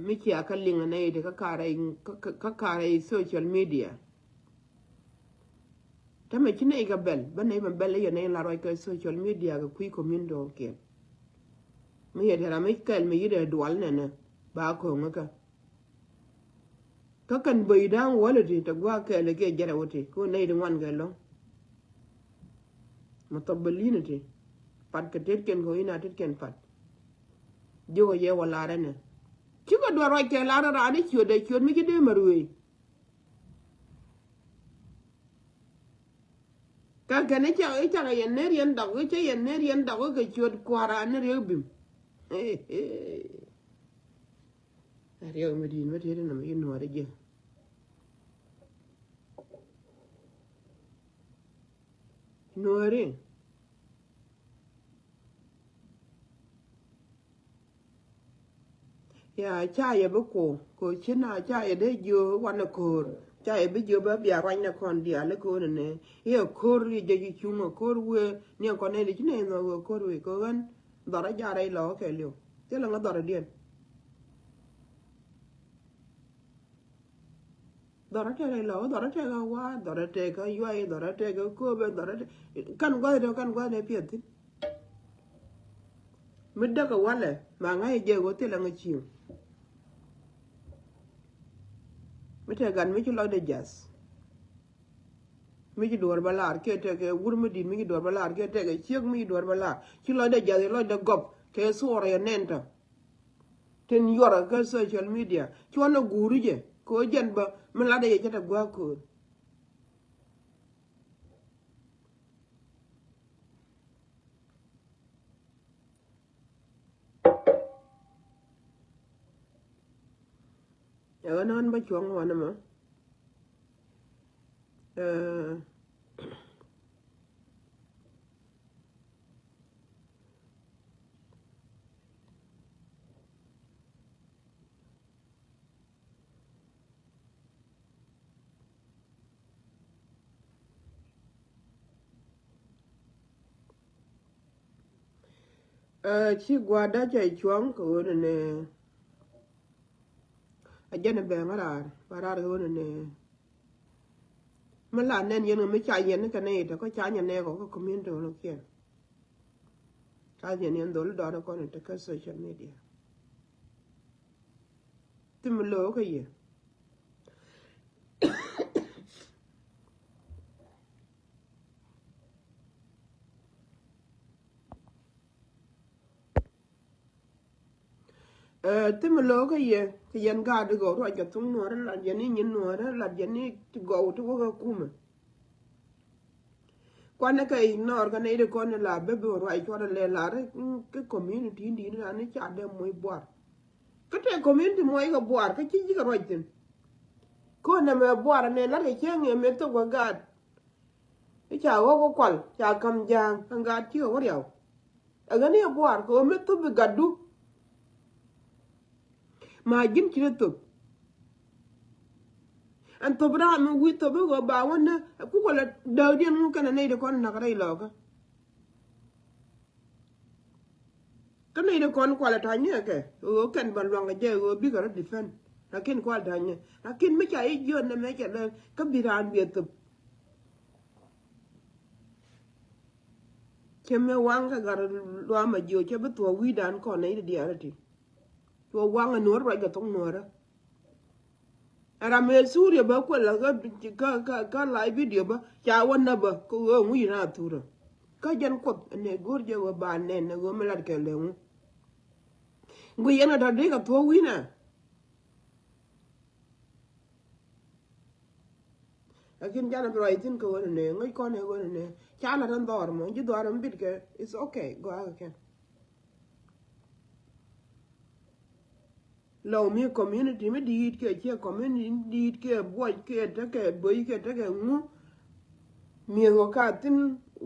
Mi cia kä liŋ ɛnɛ iti kä karɛ, kä karɛ social media. Tämɛ ci nɛy kɛ bɛl bä nɛy mɛ bɛl i̱ yɛ nɛy la ruac kɛ social media kɛ kui̱ community kiɛn. Mi yɛ tɛra mi kɛl mi yit ɛ dual nɛnɛ ba ko̱ŋä kä. Kä kɛn böi da̱a̱ŋ wäl iti tɛ gua̱a̱k kɛɛl kiɛ jɛrɛ wä ti kɛ wä nɛy ti ŋuan kɛ lɔ̱ŋ. Mɛ thɔp bä li̱n iti pat kɛ tetkiɛn kɛ wä in a tetkiɛn pat. Jiökɛ yɛ wä lar ɛnɛ cikɛ duɔ̱r ruac kɛ lar raan i̱ ciötdɛ ciöt mi ci dee mɛ ruëëc. Kä kɛn i̱ cak i̱ cakɛ yɛn ner yɛn dɔk i̱ cä yɛn ner yɛn dɔk i̱ kɛ ciöt kua̱r raan ni riek bim. Riɛk mi di̱i̱t mi tëëdi nɔmɔ ci nuɔɔri jiɛ. Nuɔɔri. Ya ca yɛ bi kuɔ kɛ ci na ca yɛ dee jiö wanɛ ko̱o̱r ca yɛ bi jiö bä bia ruacnɛ kɔn diaal i̱ ko̱o̱r nɛ i̱ ko̱o̱r i̱ jɛ ji̱ cuŋ ko̱o̱r wee ni kɔn nɛ di ci nɛ inɔ wee ko̱o̱r wee kɛ ɣän. Dhɔrä jarɛ ilɔ kɛ liw thilɛ ŋä dhɔrä diɛn. Dhɔrä tɛk ilɔ dhɔrä tɛk a wa dhɔrä tɛk a yuay dhɔrä tɛk a köpɛ dhɔrä tɛk. Kan gua̱th tɔ̱ kan gua̱th nɛ piɛth thi̱n. Mi däk a walɛ ma ŋa̱c jɛ ɣöö thilɛ ŋä ciëŋ. Mi tɛk gat mi ci lɔcdɛ jath. Mi ci duɔ̱ɔ̱r bä laar kiɛ tɛkɛ wur mi di̱t mi ci duɔ̱ɔ̱r bä laar kiɛ tɛkɛ ciek mi ci duɔ̱ɔ̱r bä laar ci lɔcdɛ jath lɔcdɛ gɔp kɛ thuɔɔr yɛ nɛn tɔ. Tin yuɔrä kä social media cuɔn a guuri jɛ kɛ ɣöö jɛn bä mi latdɛ yɛ cä tɛ gua̱a̱k köör. Ɛ ɣän ɣän bä cuɔ̱ŋ wanɛ mɔ. Ɛ Ɛ ci gua̱a̱r da̱ cɛ cuɔ̱ŋ kɛ ɣöö nɛnɛ. A jɛn a bɛŋ a raar ba raar kɛ ɣöö nɛnɛ. Mi la nɛn yɛn ɣä mi ca yɛn ni kɛ nɛy tɛ kä ca nyɛ nɛɛk ɔ kä community ɣä kiɛn. Ca nyɛ ni ɛn dholi dɔɔn kɔn in te kä social media. Thim lo̱o̱ kä yɛ. Ɛ thim lo̱o̱ kä yɛ kɛ yɛn gaat di gɔw ruac kɛ thuŋ nuɔ̱ɔ̱rä lat yɛn ni nyin nuɔ̱ɔ̱rä lat yɛn ni ti gɔw ti wä kä kumɛ. Kuanɛ kɛ ignore kɛ nɛy ti kɔn in la bebe ruac cuɔt in lɛ lar kä community in di̱i̱n in ran in ca dee moc buar. Kä tëë community muɔc kɛ buar kä ci ji̱ kɛ ruac thi̱n. Kä nɛmɛ buar nɛ lat kɛ cäŋ ëë mëë thok kɛ gaat. I̱ ca ɣɔk kä kual ca ka̱m ja̱a̱ŋ. Ɛn gaat cikɛ wä riaw. Ɛ ɣän i̱ ɛ buaar kɛ ɣöö mi thop i̱ gatdu. Ma ji̱n ci rɛ thop. Ɛn thop raan mi wi̱i̱ thop i̱ ɣöö ba wä nä kukɛ lɛ dääkdiɛn ŋu kɛnɛ nɛy ti kɔn nakä rɛy lɔkä. Kä nɛy ti kɔn kualɛ ta̱nyni ɛ kɛ ɣöö kɛn bä luaŋ kɛ jɛ ɣöö bikɛ rɔ defend. Lakin kualɛ ta̱nyni lakin mi ca i̱ jiön nɛ mɛ cɛ lɛ kä bi raan biɛ thop. Cɛ mɛ waŋ kɛ gat luaam a jiö cɛ bi thuɔ̱k wi̱i̱dan kɔn nɛy ti diaal ti. Cuɔ waŋ a nuɔ̱ɔ̱r ruac kɛ thok nuɔ̱ɔ̱rä. Ɛ ram ëë Suria bä kuɛl kä kä kä kä live video bä ca wä nä bä kä ɣöö ŋuc na thurä. Kä jɛn kuɔth ɛn ɛ go̱o̱r jɛ ɣöö ba nɛn ɛ ɣöö mi lat kɛ lɛ ŋu. Guic yɛn kɛ tɔ̱ dee kɛ thuɔ̱k wi̱nɛ. Lakin canɛ bi ruac thi̱n kɛ ɣöö nɛ ŋäc kɔn ɛ ɣöö nɛ ca lat ɛn dhɔr mɔ ji̱ dhɔr ɛn bit kɛ. It's okay, go ahead kɛn. Lɔw mi community mi di̱i̱t kiɛ ciɛ community di̱i̱t kiɛ buɔc kiɛ tekɛ böc kiɛ tekɛ ŋu. Mi̱eth kɔ ka thi̱n,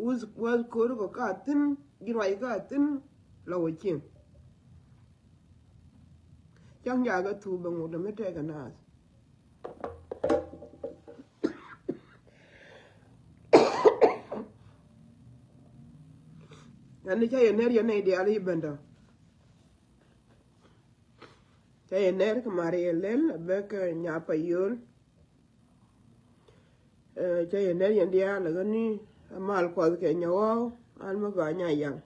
wuth, wuth ko̱r kɔ ka thi̱n, ji̱ ruac ka thi̱n. Lɔw ɛ cieŋ. Cäŋ jakä thuk bɛ ŋut mi tɛkɛ naath. Ani ca yɛ ner yɛ nɛy diaal i̱ bɛndä. Ca yɛ ner kɛ Mari yɛ lɛl a bɛ kɛ nya pa yol. Ca yɛ ner yɛ diaal a ɣäni a mal kuɔth kɛ nya ɣɔw an mi gɔaa nya yaŋ.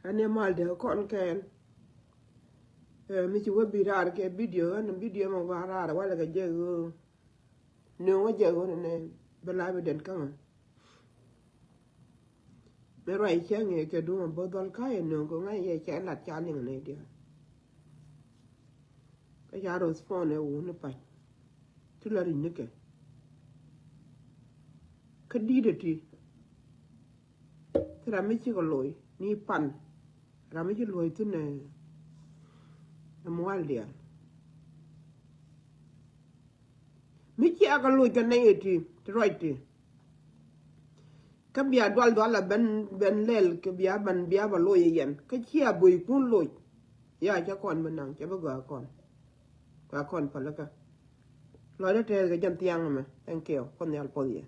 Ani mal dee kɔn kɛɛl. Mi ci wä bi raar kɛ video ɣän video mɛ gɔaa raar walɛ kɛ jɛ ɣöö. Nööŋä jɛ ɣöö nɛ bɛ la bi dɛn käŋä. Mi ruac cä ŋee kɛ duŋ a bo̱th dhɔl ka̱ yɛ nööŋ kɛ ŋa̱c yɛ cɛ lat ca liŋ nɛ diaal. Kä ca respond ɛ wuni pa̱ny ti la ri̱ny ni kɛ. Kä di̱i̱t ɛ ti. Ti ram mi cikɛ loc ni pan ram mi ci luɔ̱c thi̱n ɛ mual diaal. Mi ciakɛ loc kɛ nɛy ɛ ti ti ruac ti. Kä bia dual dual a ben ben lɛl kɛ bia ban bia ba loc ɛ yɛn kä cia bo̱ykun loc. Ya cä kɔn bi naŋ cɛ bi gɔaa kɔn. Gɔaa kɔn pälikä. Lɔcdä tɛɛth kɛ jɛn thiaŋ ɛmɛ. Thank you. Kuoth nhial puɔth yɛ.